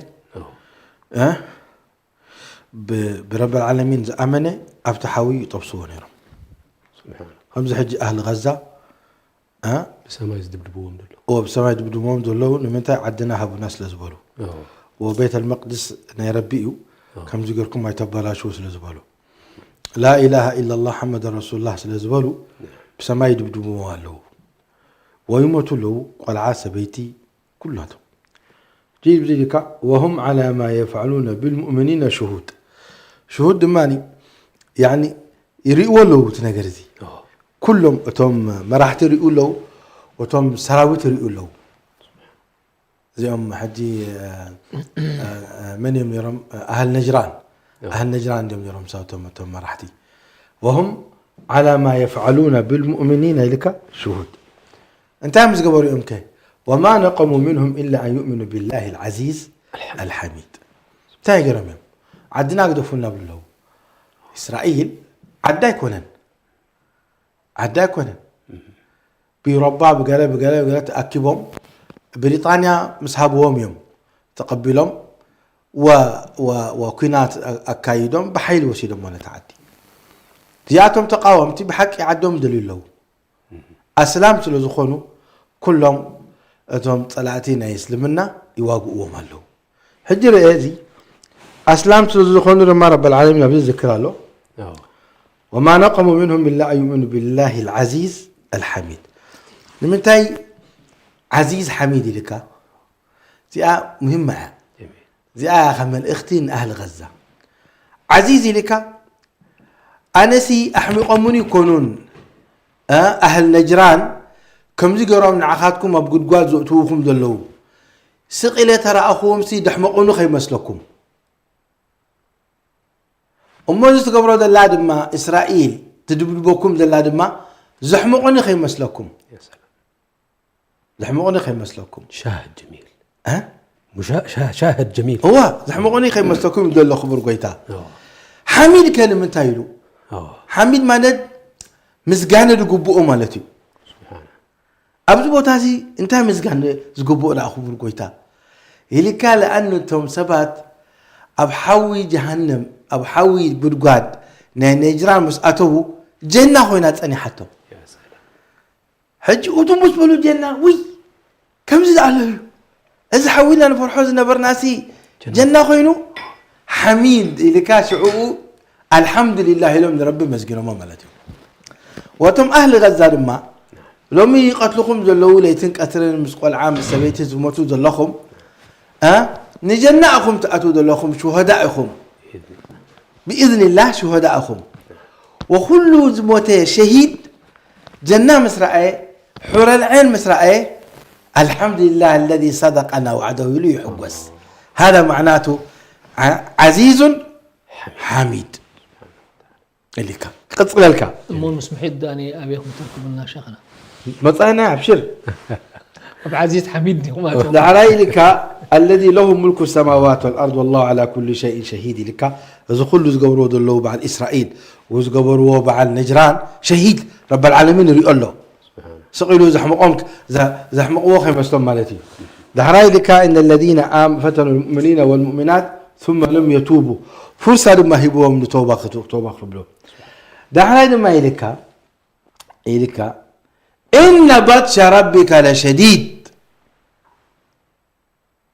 ብረብ ዓለሚን ዝኣመነ ኣብቲ ሓዊ ይጠብስዎ ነይሮም። ከምዚ ሕጂ ኣህሊ ገዛ ብሰማይ ዝድብድብዎም ዘለዉ ብሰማይ ድብድብዎም ዘለዉ ንምንታይ ዓድና ሃቡና ስለ ዝበሉ ወቤት ኣልመቅድስ ናይ ረቢ እዩ ከምዚ ገርኩም ኣይተበላሽዎ ስለ ዝበሉ ላኢላሃ ኢላላ ሓመድ ረሱሉላህ ስለ ዝበሉ ብሰማይ ድብድብዎም ኣለዉ ወይሞቱ ኣለዉ ቆልዓ ሰበይቲ ኩላቶም ጅብ ዝልካ وهم على ما يفعلون بالمؤمنين شهود شهود ድማ يعني ይርእዎ ኣለዉ እቲ ነገር እዚ ኩሎም እቶም መራሕቲ ይርእዩ ኣለዉ እቶም ሰራዊት ይርእዩ ኣለዉ እዚኦም ሕጂ መን እዮም ነሮም ኣህል ነጅራን ኣህል ነጅራን እዮም ነሮም ሳቶም እቶም መራሕቲ وهم على ما يفعلون بالمؤمنين ኢልካ شهود እንታይ እዮም ዝገበሩ እዮም ከ وما نقموا منهم إلا أن يؤمنوا بالله العزيز الحميد እንታይ ገይሮም እዮም ዓድና ግደፉና ብለዉ እስራኤል ዓዲ ኣይኮነን ዓዲ ኣይኮነን ብዩሮባ ብገለ ብገለ ብገለ ተኣኪቦም ብሪጣንያ ምስ ሃብዎም እዮም ተቐቢሎም ወ- ወ- ወኩናት ኣካይዶም ብሓይሊ ወሲዶሞ ነቲ ዓዲ እዚኣቶም ተቃወምቲ ብሓቂ ዓዶም ይደልዩ ኣለዉ ኣስላም ስለ ዝኾኑ ኩሎም እቶም ጸላእቲ ናይ እስልምና ይዋግእዎም ኣለዉ ሕጂ ርአ እዚ ኣስላም ስለ ዝኾኑ ድማ ረብ ዓለሚን ኣብዚ ዝክር ኣሎ وما نقموا منهم إلا أن يؤمنوا بالله العزيز الحميد ንምንታይ ዓዚዝ ሓሚድ ኢልካ እዚኣ ሙሂማ እያ እዚኣ ከም መልእኽቲ ንኣህሊ ገዛ ዓዚዝ ኢልካ ኣነሲ ኣሕሚቖሙኒ ይኮኑን ኣህል ነጅራን ከምዚ ገይሮም ንዓኻትኩም ኣብ ጉድጓድ ዘእትውኹም ዘለዉ ስቕ ኢለ ተረኣኽዎም ሲ ደሕመቑኒ ከይመስለኩም እሞ እዚ ትገብሮ ዘላ ድማ እስራኤል ትድብድበኩም ዘላ ድማ ዘሕመቑኒ ከይመስለኩም ዘሕመቑኒ ከይመስለኩም ሻህድ ጀሚል እ? ሙሻ- ሻ- ሻህድ ጀሚል እዋ ዘሕመቑኒ ከይመስለኩም ይብሎ ኣሎ ክቡር ጎይታ ሓሚድ ከ ንምንታይ ኢሉ ሓሚድ ማለት ምስጋነ ዝግብኦ ማለት እዩ ኣብዚ ቦታ እዚ እንታይ ምስጋነ ዝግብኦ ደኣ ክቡር ጎይታ ኢልካ ለኣን እቶም ሰባት ኣብ ሓዊ ጀሃነም ኣብ ሓዊ ጉድጓድ ናይ ነጅራን ምስ ኣተዉ ጀና ኮይና ጸኒሓቶም ሕጂ እቱ ምስ በሉ ጀና ውይ ከምዚ ዝኣለ እዩ። እዚ ሓዊልና ንፈርሖ ዝነበርናሲ ጀና ኮይኑ ሓሚድ ኢልካ ሽዕኡ ኣልሓምዱሊላህ ኢሎም ንረቢ መስጊኖሞ ማለት እዩ። ወቶም ኣህሊ ገዛ ድማ ሎሚ ይቐትልኹም ዘለዉ ለይትን ቀትርን ምስ ቆልዓ ምስ ሰበይቲ ዝሞቱ ዘለኹም እ ንጀና እኹም ትኣትዉ ዘለኹም ሽሆዳ ኢኹም። ብኢዝኒላህ ሽሆዳ እኹም። ወኹሉ ዝሞተ ሸሂድ ጀና ምስ ረኣየ፣ ሑረል ዐይን ምስ ረኣየ፣ ኣልሓምዱሊላህ ለዚ ሰደቀና ዋዕደሁ ኢሉ ይሕጎስ። ሃዛ ማዕናቱ ዓ- ዓዚዙን ሓሚድ ኢልካ ክቕፅለልካ። እሞ ምስ ምሒድ ዳኒ ኣበይ ኹም ትርክቡና ሸኽና? መፃና ኣብሽር። ኣብ ዓዚዝ ሓሚድ ዲኹም ኣቶም? ዳሕራይ ኢልካ ኣለዚ ለሁ ሙልኩ ሰማዋት ወልኣርድ ወላሁ ዓላ ኩሉ ሸይን ሸሂድ ኢልካ። እዚ ኩሉ ዝገብርዎ ዘለዉ በዓል እስራኤል ወዝገበርዎ በዓል ነጅራን ሸሂድ ረበል ዓለሚን ይሪኦ ኣሎ። ስቕ ኢሉ ዘሕምቖም ዘሕምቕዎ ከይመስሎም ማለት እዩ። ዳሕራይ ኢልካ እነ ለዚነ ኣም ፈተኑ ልሙእሚኒነ ወልሙእሚናት ثم لم يتوبوا ፍርሳ ድማ ሂብዎም ንተውባ ክብሉ። ዳሕራይ ድማ ኢልካ ኢልካ እነ በጥሸ ረቢከ ለሸዲድ።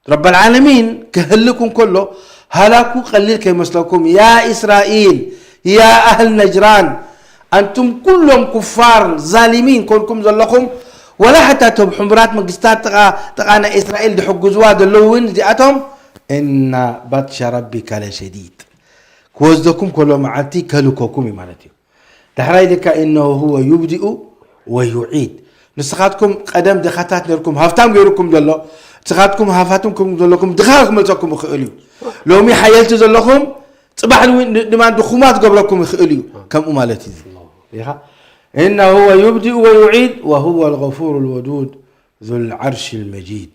ረበል ዓለሚን ክህልክ እንከሎ ሃላኩ ቀሊል ከይመስለኩም። ያ እስራኤል፣ ያ ኣህል ነጅራን፣ ኣንቱም ኩሎም ኩፋር ዛሊሚን ኮንኩም ዘለኹም፣ ወላ ሓታ እቶም ሕቡራት መንግስታት ጥቓ ጥቓ ናይ እስራኤል ዝሕግዝዋ ዘለዉ እውን እዚኣቶም እነ በጥሸ ረቢከ ለሸዲድ። ክወስደኩም ከሎ መዓልቲ ከህልከኩም እዩ ማለት እዩ። ዳሕራይ ኢልካ እነሁ ሁወ ዩብዲኡ ወዩዒድ። ንስኻትኩም ቀደም ድኻታት ነርኩም ሃፍታም ገይሩኩም ዘሎ ንስኻትኩም ሃፋትም ዘለኩም ድኻ ክመልሰኩም ይኽእል እዩ። ሎሚ ሓየልቲ ዘለኹም ፅባሕ ድማ ድኹማት ገብረኩም ይኽእል እዩ። ከምኡ ማለት እዩ። ኢኻ እነሁ ሁወ ዩብዲኡ ወዩዒድ ወሁወ ልገፉር ልወዱድ ዙልዓርሽ ልመጂድ።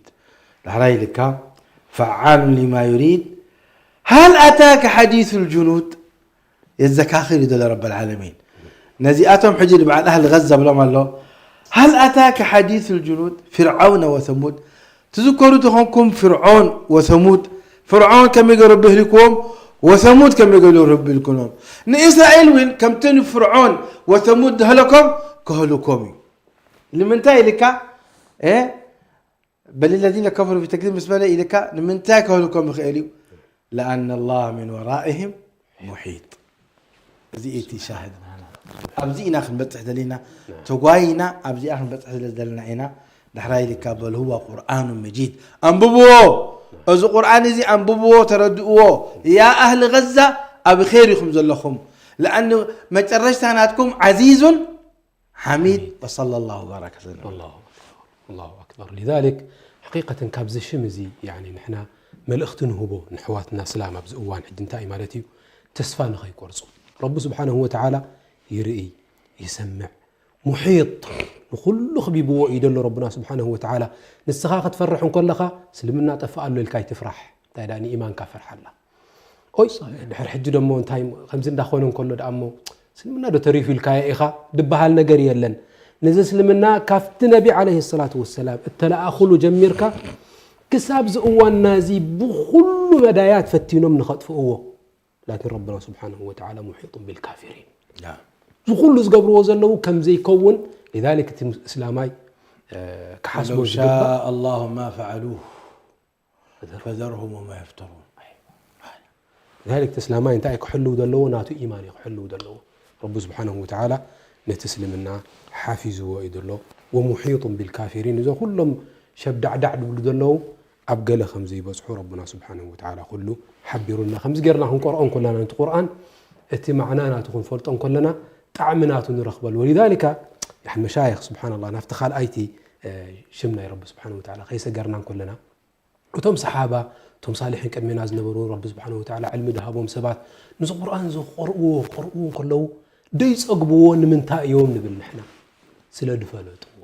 ዳሕራይ ኢልካ ፈዓሉ ሊማ ዩሪድ። ሃል ኣታከ ሓዲሱ ልጁኑድ የዘካኽር እዩ ዘሎ ረበል ዓለሚን። ነዚኣቶም ሕጂ ንበዓል ኣህሊ ገዛ ብሎም ኣሎ። ሃል ኣታከ ሓዲሱ ልጁኑድ ፍርዓውነ ወሰሙድ። ትዝከሩ ተኾንኩም ፍርዖን ወሰሙድ። ፍርዖን ከመይ ገይሩ ረቢ ህልክዎም፣ ወሰሙድ ከመይ ገይሩ ረቢ ህልክኖም። ንእስራኤል እውን ከምቲ ንፍርዖን ወሰሙድ ዝህለኮም ከህልኮም እዩ። ንምንታይ ኢልካ እ በል ለዚነ ከፈሩ ፊ ተክዚብ ምስ በለ ኢልካ ንምንታይ ከህልኮም ይኽእል እዩ? ለኣነ ላህ ሚን ወራኢህም ሙሒጥ። እዚ እቲ ሻህድ ናና ኣብዚ ኢና ክንበፅሕ ዘለና። ተጓይና ኣብዚኣ ክንበፅሕ ስለ ዘለና ኢና። ዳሕራይ ኢልካ በል ሁወ ቁርኣኑ መጂድ። ኣንብብዎ። እዚ ቁርኣን እዚ ኣንብብዎ፣ ተረድእዎ። ያ ኣህሊ ገዛ ኣብ ኼር ኢኹም ዘለኹም። ለኣን መጨረሽታ ናትኩም ዓዚዙን ሓሚድ ወሰለ ላሁ ባረከ ሰለም። አላሁ አክበር፣ አላሁ አክበር። ሊዛሊክ ሓቂቀተን ካብዚ ሽም እዚ ያኒ ንሕና መልእኽቲ ንህቦ ንሕዋትና እስላም ኣብዚ እዋን ሕጂ እንታይ እዩ ማለት እዩ? ተስፋ ንኸይቆርፁ። ረቢ ስብሓነሁ ወተዓላ ይርኢ፣ ይሰምዕ፣ ሙሒጥ ንኹሉ ክቢብዎ እዩ ዘሎ ረብና ስብሓነሁ ወተዓላ። ንስኻ ክትፈርሕ እንከለኻ እስልምና ጠፍእ ኣሎ ኢልካ ኣይትፍራሕ። እንታይ ደኣ ንኢማንካ ፈርሓላ። ኦይ ድሕር ሕጂ ደሞ እንታይ ከምዚ እንዳኾነ እንከሎ ደኣ እሞ እስልምና ዶ ተሪፉ ኢልካዮ ኢኻ ድበሃል ነገር የለን። ነዚ እስልምና ካብቲ ነቢ ዓለይሂ ሰላቱ ወሰላም እተለኣኹሉ ጀሚርካ ክሳብ እዚ እዋንና እዚ ብኹሉ መዳያት ፈቲኖም ንኸጥፍእዎ ላኪን ረብና ስብሓነሁ ወተዓላ ሙሒጡን ቢልካፊሪን። እዚ ኩሉ ዝገብርዎ ዘለዉ ከም ዘይከውን ሊዛሊክ እቲ እስላማይ ክሓስቦ ዝግባእ። ሻእ ኣላሁ ማ ፈዓሉሁ ፈዘርሁም ወማ የፍተሩን። ሊዛሊክ እቲ እስላማይ እንታይ ክሕልው ዘለዎ ናቱ ኢማን እዩ ክሕልው ዘለዎ። ረቢ ስብሓነሁ ወተዓላ ነቲ እስልምና ሓፊዝዎ እዩ ዘሎ። ወሙሒጡን ቢልካፊሪን እዞ ኩሎም ሸብዳዕዳዕ ድብሉ ዘለዉ ኣብ ገለ ከም ዘይበጽሑ ረብና ስብሓነሁ ወተዓላ ኩሉ ሓቢሩና። ከምዚ ጌርና ክንቀርኦ እንከለና ነቲ ቁርኣን እቲ ማዕና ናቱ ክንፈልጦ እንከለና ጣዕሚ ናቱ ንረኽበሉ። ወሊዛሊካ ያኒ መሻይኽ ስብሓንላህ ናብቲ ካልኣይቲ ሽም ናይ ረቢ ስብሓነሁ ወተዓላ ከይሰገርና እንከለና እቶም ሰሓባ እቶም ሳልሒን ቅድሜና ዝነበሩ ረቢ ስብሓነሁ ወተዓላ ዕልሚ ድሃቦም ሰባት ነዚ ቁርኣን እዚ ክቐርእዎ ክቐርእዎ እንከለዉ ደይጸግብዎ ንምንታይ እዮም ንብል ንሕና ስለ ድፈለጥዎ።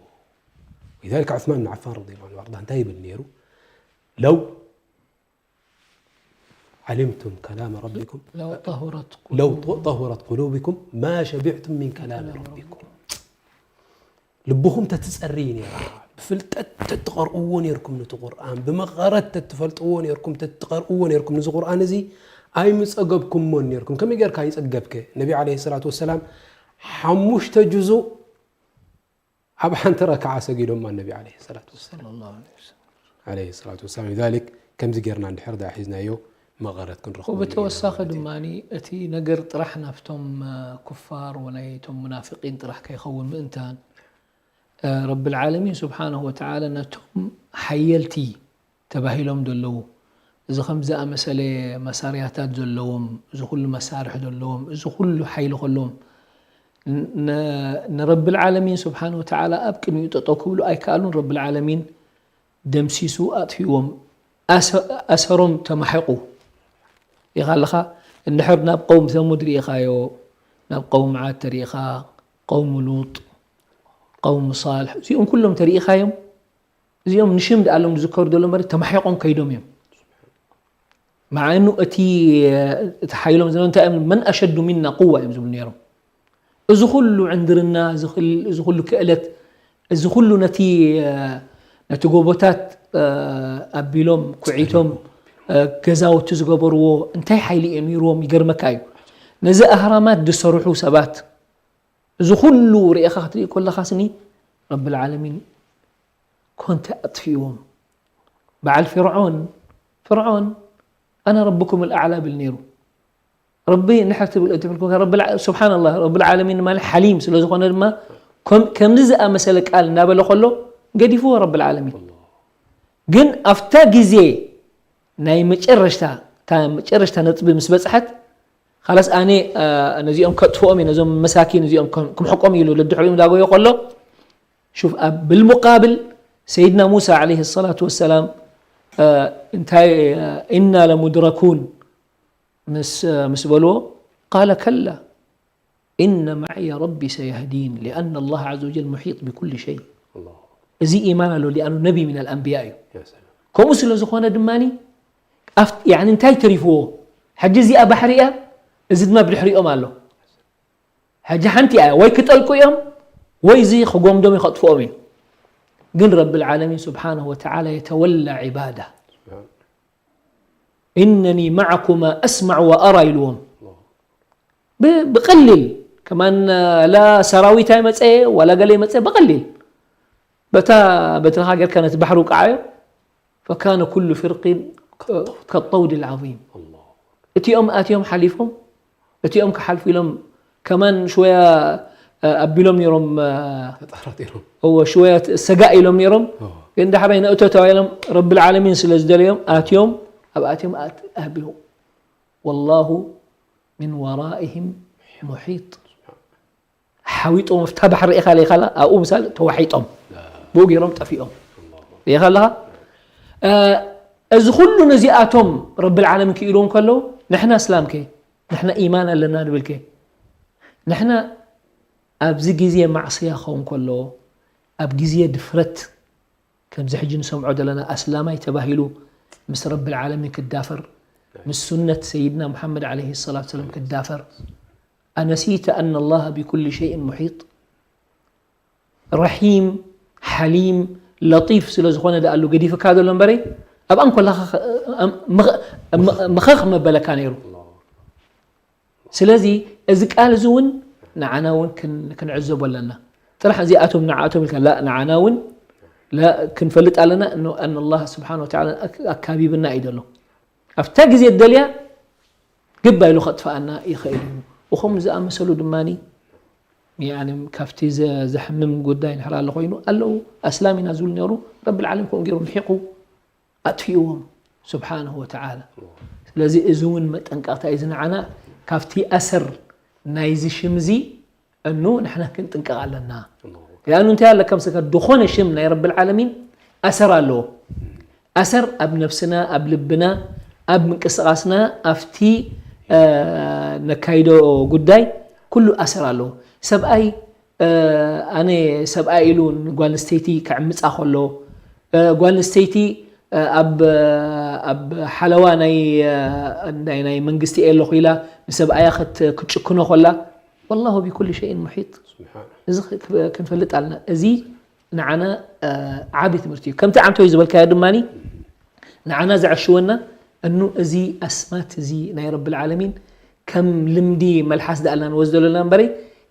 ሊዛሊካ ዑስማን ብን ዓፋን ረዲየላሁ ዐንሁ ወኣርዳህ እንታይ ይብል ነይሩ? ለው ዓሊምቱም ከላመ ረቢኩም ለው ጠሁረት ቁሉብኩም ማ ሸቢዕቱም ሚን ከላሚ ረቢኩም። ልብኹም ተትጸሪ ነይራ ብፍልጠት ተትቐርእዎ ነይርኩም ነቲ ቁርኣን ብመቐረት ተትፈልጥዎ ነይርኩም ተትቐርእዎ ነይርኩም ነዚ ቁርኣን እዚ ኣይምጸገብኩሞን ነይርኩም። ከመይ ጌርካ ይጸገብከ? ነቢ ዓለይሂ ሰላቱ ወሰላም ሓሙሽተ ጁዙእ ኣብ ሓንቲ ረክዓ ሰጊዶማ ነቢ ዓለይሂ ሰላቱ ወሰላም። ሰለላሁ ዐለይሂ ወሰለም። ዓለይሂ ሰላቱ ወሰላም። ሊዛሊክ ከምዚ ጌርና እንድሕር ደኣ ሒዝናዮ መቐረት ክንረኽቦ ንኽእል ኢና ወብተወሳኺ ማለት እዩ። ድማ እቲ ነገር ጥራሕ ናብቶም እ፣ ኩፋር ወናይቶም ሙናፊቂን ጥራሕ ከይኸውን ምእንታን እ፣ ረብል ዓለሚን ስብሓነሁ ወተዓላ ነቶም ሓየልቲ ተባሂሎም ዘለዉ፣ እዚ ከም ዝኣመሰለ መሳርያታት ዘለዎም፣ እዚ ኩሉ መሳርሒ ዘለዎም፣ እዚ ኩሉ ሓይሊ ከለዎም፣ ን- ን- ንረብል ዓለሚን ስብሓን ወተዓላ ኣብ ቅድሚኡ ጠጠው ክብሉ ኣይከኣሉን። ረብል ዓለሚን ደምሲሱ ኣጥፊዎም፣ ኣሰ- ኣሰሮም ተማሒቑ። ኢኻ ኣለኻ እንድሕር ናብ ቀውም ሰሙድ ርኢኻዮ፣ ናብ ቀውም ዓድ ተሪኢኻ፣ ቀውም ሉጥ፣ ቀውም ሳልሕ፣ እዚኦም ኩሎም ተሪኢኻዮም። እዚኦም ንሽም ደኣሎም ዝዝከሩ ዘሎ እምበር ተማሒቖም ከይዶም እዮም። መዓ እኑ እቲ እቲ ሓይሎም ዝነበ እንታይ እዮም? መን ኣሸዱ ሚና ቁዋ እዮም ዝብሉ ነይሮም። እዚ ኩሉ ዕንድርና፣ እዚ ክል- እዚ ኩሉ ክእለት፣ እዚ ኩሉ ነቲ ነቲ ጎቦታት ኣቢሎም ኩዒቶም ገዛውቲ ዝገበርዎ እንታይ ሓይሊ እዮም ነይርዎም? ይገርመካ እዩ። ነዚ ኣህራማት ዝሰርሑ ሰባት እዚ ኩሉ ርኢኻ ክትርኢ ከለኻ ስኒ ረብል ዓለሚን ኮንተ ኣጥፊእዎም። በዓል ፍርዖን ፍርዖን ኣነ ረብኩም ኣልኣዕላ ብል ነይሩ። ረቢ እንድሕር ትብል ትብል ኮንካ ረብል ዓ- ስብሓንላህ ረብል ዓለሚን ማለት ሓሊም ስለ ዝኾነ ድማ ከም- ከምዚ ዝኣመሰለ ቃል እናበለ ከሎ ገዲፍዎ ረብል ዓለሚን። ግን ኣብታ ግዜ ናይ መጨረሽታ እታ መጨረሽታ ነጥቢ ምስ በፅሐት ካላስ ኣነ አ፣ ነዚኦም ከጥፍኦም እዩ ነዞም መሳኪን እዚኦም ከም- ክምሕቆም ኢሉ ደድሕሪኡ እንዳጎዮ ከሎ ሹፍ ኣብ ብልሙቃብል ሰይድና ሙሳ ዓለይሂ ሰላቱ ወሰላም አ፣ እንታይ አ፣ ኢና ለሙድረኩን ምስ ምስ በልዎ ቃለ ከላ ኢነ ማዕየ ረቢ ሰየህዲን ሊኣነ ኣላህ ዓዘ ወጀል ሙሒጥ ብኩል ሸይ። እዚ ኢማን ኣሎ ሊኣኑ ነቢ ሚን ኣልኣንብያ እዩ። ከምኡ ስለ ዝኾነ ድማ እንታይ ተሪፍዎ? ሕጂ እዚኣ ባሕሪ እያ፣ እዚ ድማ ብድሕሪኦም ኣሎ። ሕጂ ሓንቲ እያ ወይ ክጠልቁ እዮም ወይ እዚ ክጎምዶም ከጥፍኦም እዩ። ግን ረብል ዓለሚን ስብሓነሁ ወተዓላ የተወላ ዒባዳ ኢነኒ ማዓኩማ ኣስማዕ ወኣራ ኢልዎም። ብ- ብቐሊል ከማን ላ ሰራዊት ኣይመፀ ዋላ ገለ ይመፀ ብቐሊል በታ በትርኻ ጌርካ ነቲ ባሕሪ ውቃዓዮ ፈካነ ኩሉ ፍርቂን ከጠውድ ልዓظም። እቲኦም ኣትዮም ሓሊፎም እቲኦም ክሓልፉ ኢሎም ከማን ሽወያ ኣቢሎም ነይሮም። ተጠራጢሮም እዎ ሽወያ ሰጋእ ኢሎም ነይሮም። ግን ዳሕራይ ነእቶ ተባሂሎም ረብል ዓለሚን ስለ ዝደለዮም ኣትዮም ኣብ ኣትዮም ኣት- ኣቢሉ ወላሁ ሚን ወራኢህም ሙሒጥ ሓዊጦም ኣብታ ባሕሪ ኢኻ ኢኻላ ኣብኡ ምሳል ተዋሒጦም ብኡ ገይሮም ጠፊኦም ኢኻ ኣለኻ። እዚ ኩሉ ነዚኣቶም ረብል ዓለሚን ክኢልዎም ከለዉ ንሕና እስላም ከ ንሕና ኢማን ኣለና ንብል ከ ንሕና ኣብዚ ግዜ ማዕስያ ክኸውን ከሎ ኣብ ግዜ ድፍረት ከምዚ ሕጂ ንሰምዖ ዘለና ኣስላማይ ተባሂሉ ምስ ረብል ዓለሚን ክዳፈር ምስ ሱነት ሰይድና ሙሓመድ ዓለይሂ ሰላቱ ሰላም ክዳፈር ኣነሲተ ኣነ ላሃ ቢኩሊ ሸይን ሙሒጥ ረሒም ሓሊም ለጢፍ ስለ ዝኾነ ደኣሉ ገዲፍካ ዘሎ እምበረይ ኣብኣ እንኮላኻ ምኸኽ መበለካ ነይሩ። ስለዚ እዚ ቃል እዚ እውን ንዓና እውን ክን- ክንዕዘቦ ኣለና። ጥራሕ እዚኣቶም ንዓኣቶም ኢልካ ላ ንዓና እውን ላ ክንፈልጥ ኣለና። እኖ ኣን ኣላህ ስብሓን ወተዓላ ኣክ- ኣካቢብና እዩ ዘሎ። ኣብታ ግዜ ደልያ ግባ ኢሉ ከጥፍኣና ይኽእል እዩ። እኹም ዝኣመሰሉ ድማ ያኒ ካብቲ ዘ- ዘሕምም ጉዳይ ንሕር ኣሎ ኮይኑ ኣለዉ ኣስላም ኢና ዝብሉ ነሩ ረብል ዓለም ከምኡ ገይሩ ምሒቑ ኣጥፊእዎም ስብሓንሁ ወተዓላ። ስለዚ እዚ እውን መጠንቀቕታ እዩ ዝንዓና ካብቲ ኣሰር ናይዚ ሽምዚ እኑ ንሕና ክንጥንቀቕ ኣለና። ያኑ እንታይ ኣለካ ምሰካ ዝኾነ ሽም ናይ ረብል ዓለሚን ኣሰር ኣለዎ። ኣሰር ኣብ ነፍስና ኣብ ልብና ኣብ ምንቅስቃስና ኣብቲ ነካይዶ ጉዳይ ኩሉ ኣሰር ኣለዎ። ሰብኣይ ኣነ ሰብኣይ ኢሉ ንጓል ኣንስተይቲ ክዕምፃ ከሎ ጓል ኣንስተይቲ ኣብ ኣብ ሓለዋ ናይ ናይ ናይ መንግስቲ እየ ኣለኹ ኢላ ንሰብኣያ ክት- ክትጭክኖ ከላ ወላሁ ቢኩል ሸይን ሙሒጥ። እዚ ክ- ክንፈልጥ ኣለና። እዚ ንዓና ዓቢ ትምህርቲ እዩ። ከምቲ ዓንቶይ ዝበልካዮ ድማ ንዓና ዘዕሽወና እኑ እዚ ኣስማት እዚ ናይ ረብል ዓለሚን ከም ልምዲ መልሓስ ደኣልና ንወስዶ ኣለና እምበረይ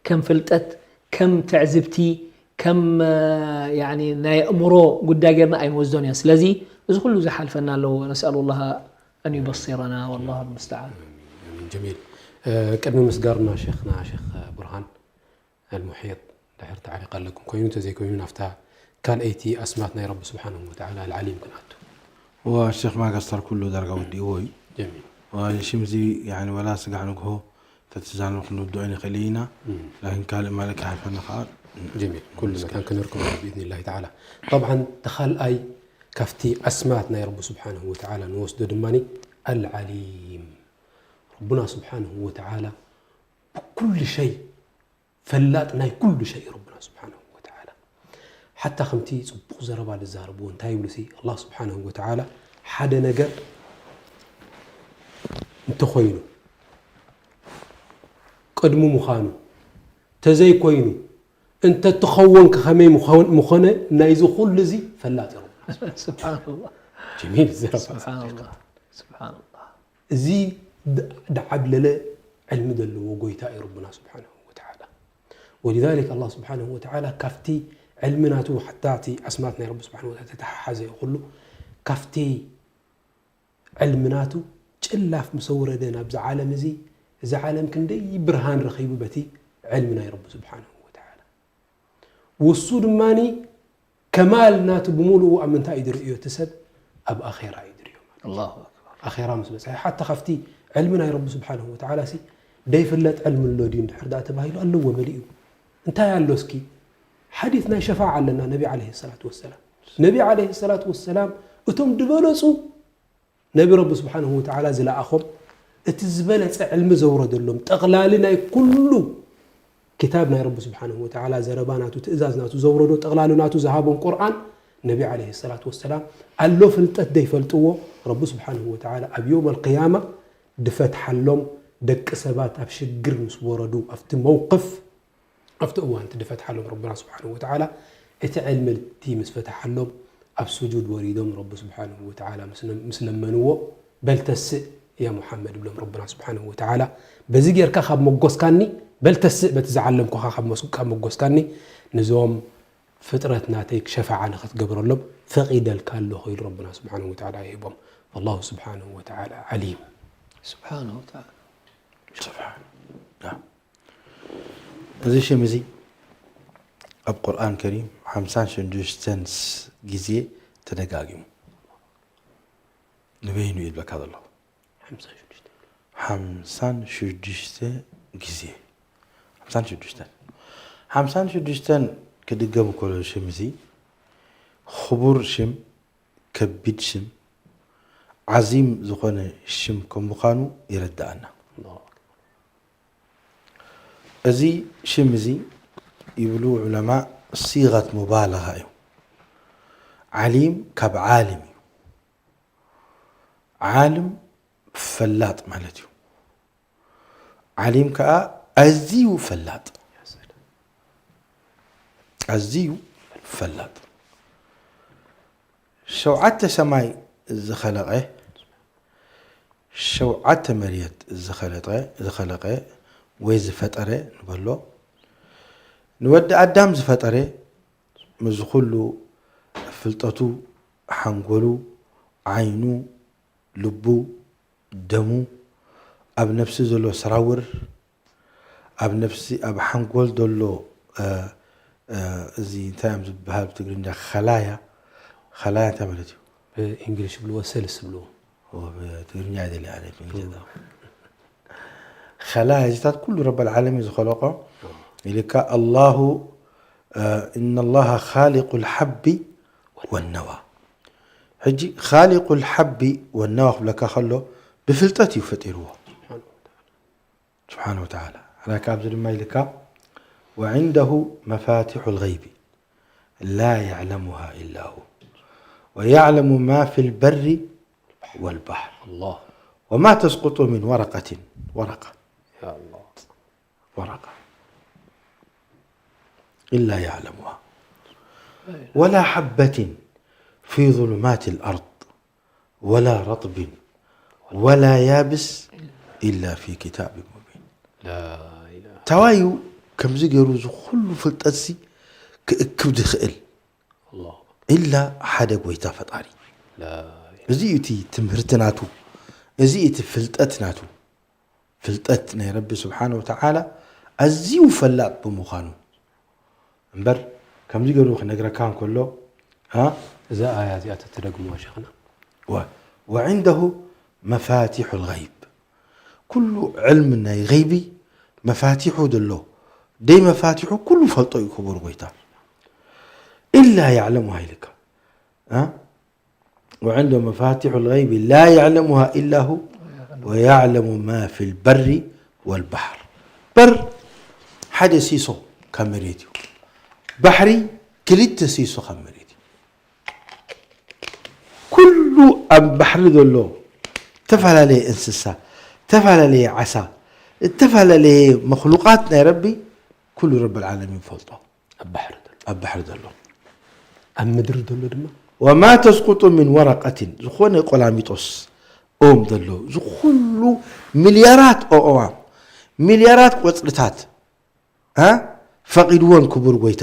ከም ፍልጠት ከም ትዕዝብቲ ከም ያኒ ናይ ኣእምሮ ጉዳይ ጌርና ኣይንወስዶን እያ። ስለዚ እዚ ኩሉ ዝሓልፈና ኣለዎ። ነስኣሉ ላህ ኣን ዩበሲረና ወላሁ ልሙስተዓን። ኣሚን። ጀሚል። ቅድሚ ምስጋርና ሸኽና ሸኽ ቡርሃን ኣልሙሒጥ ድሕር ተዕሊቕ ኣለኩም ኮይኑ እንተዘይኮይኑ ናብታ ካልኣይቲ ኣስማት ናይ ረቢ ስብሓንሁ ወተዓላ ኣልዓሊም ክንኣቱ። ወሸኽ ማጋስተር ኩሉ ዳርጋ ወዲእዎ እዩ። ጀሚል። ሽምዚ ወላ ስጋዕ ንግሆ ተትዛኑ ክንውድኦ ንኽእል ኢና። ላኪን ካልእ ማለት ክሓልፈና ከዓ ጀሚል ኩሉ መካን ክንርክቦ ብኢዝኒላሂ ተዓላ። ጠብዓን ተኻልኣይ ካብቲ ኣስማት ናይ ረቢ ስብሓንሁ ወተዓላ ንወስዶ ድማ ኣልዓሊም። ረቡና ስብሓንሁ ወተዓላ ብኩሉ ሸይ ፈላጥ ናይ ኩሉ ሸይ ረቡና ስብሓንሁ ወተዓላ። ሓታ ከምቲ ፅቡቕ ዘረባ ዝዛረብዎ እንታይ ይብሉ ሲ ኣላህ ስብሓንሁ ወተዓላ ሓደ ነገር እንተኾይኑ ቅድሚ ምዃኑ ተዘይኮይኑ እንተትኸውን ከኸመይ ምኾነ ናይዚ ኩሉ እዚ ፈላጥ እዩ ረቡና። ስብሓንላህ ጀሚል ዘረባ ስብሓንላህ ስብሓንላህ እዚ ድ- ድዓብለለ ዕልሚ ዘለዎ ጎይታ እዩ ረቡና ስብሓንሁ ወተዓላ። ወሊዛሊክ ኣላህ ስብሓንሁ ወተዓላ ካብቲ ዕልሚ ናቱ ሓታ እቲ ኣስማት ናይ ረቢ ስብሓንሁ ወተዓላ ተተሓሓዘ እዩ ኩሉ ካብቲ ዕልሚ ናቱ ጭላፍ ምስ ኣውረደ ናብዚ ዓለም እዚ እዚ ዓለም ክንደይ ብርሃን ረኺቡ በቲ ዕልሚ ናይ ረቢ ስብሓንሁ ወተዓላ። ውሱ ድማ ከማል ናቱ ብምሉኡ ኣብ ምንታይ እዩ ዝርእዮ እቲ ሰብ? ኣብ ኣኼራ እዩ ዝርእዮ ማለት እዩ። ኣላሁ ኣክበር ኣኼራ ምስ በፅሐ ሓታ ካብቲ ዕልሚ ናይ ረቢ ስብሓንሁ ወተዓላ ሲ ደይፍለጥ ዕልሚ ኣሎ ድዩ እንድሕር ደኣ ተባሂሉ ኣለዎ መሊኡ። እንታይ ኣሎ እስኪ? ሓዲት ናይ ሸፋዓ ኣለና ነቢ ዓለይሂ ሰላቱ ወሰላም። ነቢ ዓለይሂ ሰላቱ ወሰላም እቶም ዝበለፁ ነቢ ረቢ ስብሓንሁ ወተዓላ ዝለኣኾም እቲ ዝበለፀ ዕልሚ ዘውረደሎም ጠቕላሊ ናይ ኩሉ ክታብ ናይ ረቢ ስብሓንሁ ወተዓላ ዘረባ ናቱ ትእዛዝ ናቱ ዘውረዶ ጠቕላሊ ናቱ ዝሃቦም ቁርኣን ነቢ ዓለይሂ ሰላቱ ወሰላም ኣሎ ፍልጠት ደይፈልጥዎ ረቢ ስብሓንሁ ወተዓላ ኣብ የውም ኣልቅያማ ድፈትሓሎም ደቂ ሰባት ኣብ ሽግር ምስ ወረዱ ኣብቲ መውቅፍ ኣብቲ እዋን እቲ ድፈትሓሎም ረብና ስብሓንሁ ወተዓላ እቲ ዕልሚ እቲ ምስ ፈትሓሎም ኣብ ስጁድ ወሪዶም ረቢ ስብሓንሁ ወተዓላ ምስ ነ- ምስ ለመንዎ በል ተስእ ያ ሙሓመድ ይብሎም ረብና ስብሓንሁ ወተዓላ በዚ ጌርካ ካብ መጎስካኒ በል ተስእ በቲ ዝዓለምኩኻ ካብ መስ- ካብ መጎስካኒ ንዞም ፍጥረት ናተይ ሸፋዓ ንኽትገብረሎም ፈቒደልካ ኣለኹ ኢሉ ረብና ስብሓንሁ ወተዓላ ይህቦም። ወላሁ ስብሓንሁ ወተዓላ ዓሊም። ስብሓንሁ ወተዓላ እዚ ሽም እዚ ኣብ ቁርኣን ከሪም ሓምሳን ሽዱሽተን ግዜ ተደጋጊሙ። ንበይኑ እዩ ዝበካ ዘሎ። ሓምሳን ሽዱሽተ ግዜ። ሓምሳን ሽዱሽተን። ሓምሳን ሽዱሽተን ክድገም ከሎ ሽም እዚ ክቡር ሽም፣ ከቢድ ሽም፣ ዓዚም ዝኾነ ሽም ከም ምዃኑ ይረድኣና። እዚ ሽም እዚ ይብሉ ዑለማ ሲገት ሙባለጋ እዩ። ዓሊም ካብ ዓልም እዩ። ዓልም ፈላጥ ማለት እዩ። ዓሊም ከዓ ኣዝዩ ፈላጥ፣ ኣዝዩ ፈላጥ። ሸውዓተ ሰማይ ዝኸለቐ፣ ሸውዓተ መሬት ዝኸለጠ ዝኸለቐ ወይ ዝፈጠረ ንበሎ፣ ንወዲ ኣዳም ዝፈጠረ፣ ምስዚ ኩሉ ፍልጠቱ፣ ሓንጎሉ፣ ዓይኑ፣ ልቡ፣ ደሙ፣ ኣብ ነፍሲ ዘሎ ሰራውር፣ ኣብ ነፍሲ ኣብ ሓንጎል ዘሎ እዚ እንታይ እዮም ዝበሃል ብትግርኛ? ኸላያ። ኸላያ እንታይ ማለት እዩ? ብእንግሊሽ ብልዎ ሰልስ ብልዎ። ብትግርኛ ኣይደለ ኣነ ብእንግሊዝኛ። ኸላያ እዚታት ኩሉ ረበል ዓለሚን ዝኸለቆ ኢልካ ኣላሁ፣ ኢነ ላሃ ኻሊቁ ልሓቢ ወነዋ። ሕጂ ኻሊቁ ልሓቢ ወነዋ ክብለካ ከሎ ብፍልጠት እዩ ፈጢርዎ ስብሓነ ወተዓላ። ላካ ኣብዚ ድማ ኢልካ ወዕንደሁ መፋቲሑ ልገይቢ ላ ያዕለሙሃ ኢላ ሁ ወያዕለሙ ማ ፊ ልበሪ ወልባሕር ኣላህ ወማ ተስቁጡ ሚን ወረቀትን ወረቃ ያ ኣላህ ورقة إلا يعلمها ولا حبة في ظلمات الأرض ولا رطب ولا يابس إلا في كتاب مبين. ላኢላሃ ተባዩ ከምዚ ገይሩ እዚ ኩሉ ፍልጠትሲ ክእክብ ዝኽእል ኣላሁ ኢላ ሓደ ጎይታ ፈጣሪ። ላ እዚ እዩ እቲ ትምህርቲ ናቱ፣ እዚ እዩ እቲ ፍልጠት ናቱ። ፍልጠት ናይ ረቢ ስብሓነ ወተዓላ ኣዝዩ ፈላጥ ብምዃኑ እምበር፣ ከምዚ ገይሩ ክነግረካ እንከሎ፣ አ፣ እዛ ኣያ እዚኣ ተተደግምዋ ሸኽና ወ-፣ ወዕንደሁ መፋቲሑ ልገይብ፣ ኩሉ ዕልሚ ናይ ገይቢ መፋቲሑ ዘሎ፣ ደይ መፋቲሑ ኩሉ ፈልጦ እዩ ክቡር ጎይታ። ኢላ ያዕለሙሃ ኢልካ፣ አ፣ ወዕንደሁ መፋቲሑ ልገይቢ ላ ያዕለሙሃ ኢላ ሁ ወያዕለሙ ማ ፊ ልበሪ ወልባሕር። በር ሓደ ሲሶ ካብ መሬት እዩ፣ ባሕሪ ክልተ ሲሶ ካብ መሬት እዩ። ኩሉ ኣብ ባሕሪ ዘሎ ዝተፈላለየ እንስሳ፣ ዝተፈላለየ ዓሳ፣ ዝተፈላለየ መክሉቃት ናይ ረቢ ኩሉ ረቢ ልዓለሚን ይፈልጦ። ኣብ ባሕሪ ዘሎ ኣብ ባሕሪ ዘሎ ኣብ ምድሪ ዘሎ ድማ ወማ ተስቁጡ ምን ወረቀትን፣ ዝኾነ ቆላሚጦስ ኦም ዘሎ፣ ዝኹሉ ሚልያራት ኣእዋም፣ ሚልያራት ቆጽልታት፣ እ፣ ፈቒድዎን ክቡር ጎይታ፣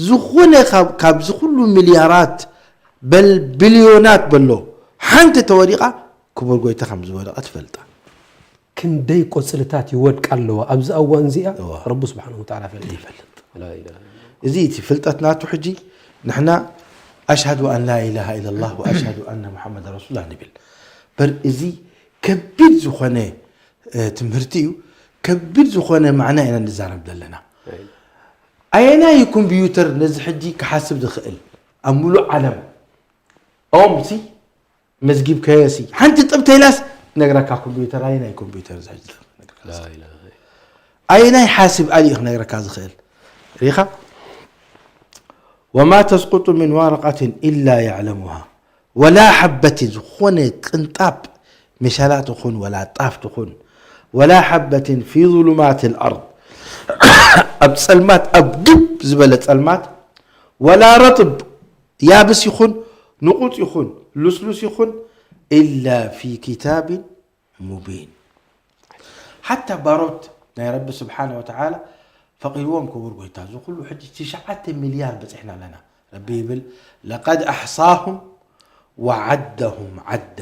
ዝኾነ ካብ፣ ካብዚ ኩሉ ሚልያራት በል ቢልዮናት በሎ ሓንቲ ተወዲቓ ክቡር ጎይታ ከም ዝወደቐ ትፈልጣ። ክንደይ ቆጽልታት ይወድቃ ኣለዋ ኣብዚ እዋን እዚኣ እዋ። ረቡ ስብሓን ወተዓላ ፈልጥ ይፈልጥ። እዚ እቲ ፍልጠት ናቱ ሕጂ ንሕና ኣሽሃዱ ኣን ላ ኢላሃ ኢለላህ ወኣሽሃዱ ኣነ ሙሓመድ ረሱሉላህ ንብል። በር እዚ ከቢድ ዝኾነ፣ እ፣ ትምህርቲ እዩ፣ ከቢድ ዝኾነ ማዕና ኢና ንዛረብ ዘለና። ኣየናይ ኮምፒውተር ነዚ ሕጂ ክሓስብ ዝኽእል ኣብ ሙሉእ ዓለም? ኦም ሲ መዝጊብ ከየሲ ሓንቲ ጥብ ተይላስ ነግረካ። ኮምፒውተር ኣየናይ ኮምፒውተር ዝሕጂ ነግረካ። ኣየናይ ሓስብ ኣሊ ክነግረካ ዝኽእል ሪኻ። ወማ ተስቁጡ ምን ዋረቃትን ኢላ ያዕለሙሃ ወላ ሓበትን፣ ዝኾነ ቅንጣብ መሻላ ትኹን ወላ ጣፍ ትኹን ወላ ሓበትን ፊ ظሉማት ልኣርድ፣ ኣብ ጸልማት፣ ኣብ ግብ ዝበለ ጸልማት፣ ወላ ረጥብ፣ ያብስ ይኹን ንቁጽ ይኹን ልስሉስ ይኹን ኢላ ፊ ኪታብን ሙቢን። ሓታ ባሮት ናይ ረቢ ስብሓነ ወተዓላ ፈቒድዎም ክቡር ጎይታ፣ እዚ ኩሉ ሕጂ ትሽዓተ ሚልያር በፂሕና ኣለና። ረቢ ይብል ለቀድ ኣሕሳሁም ወዓደሁም ዓዳ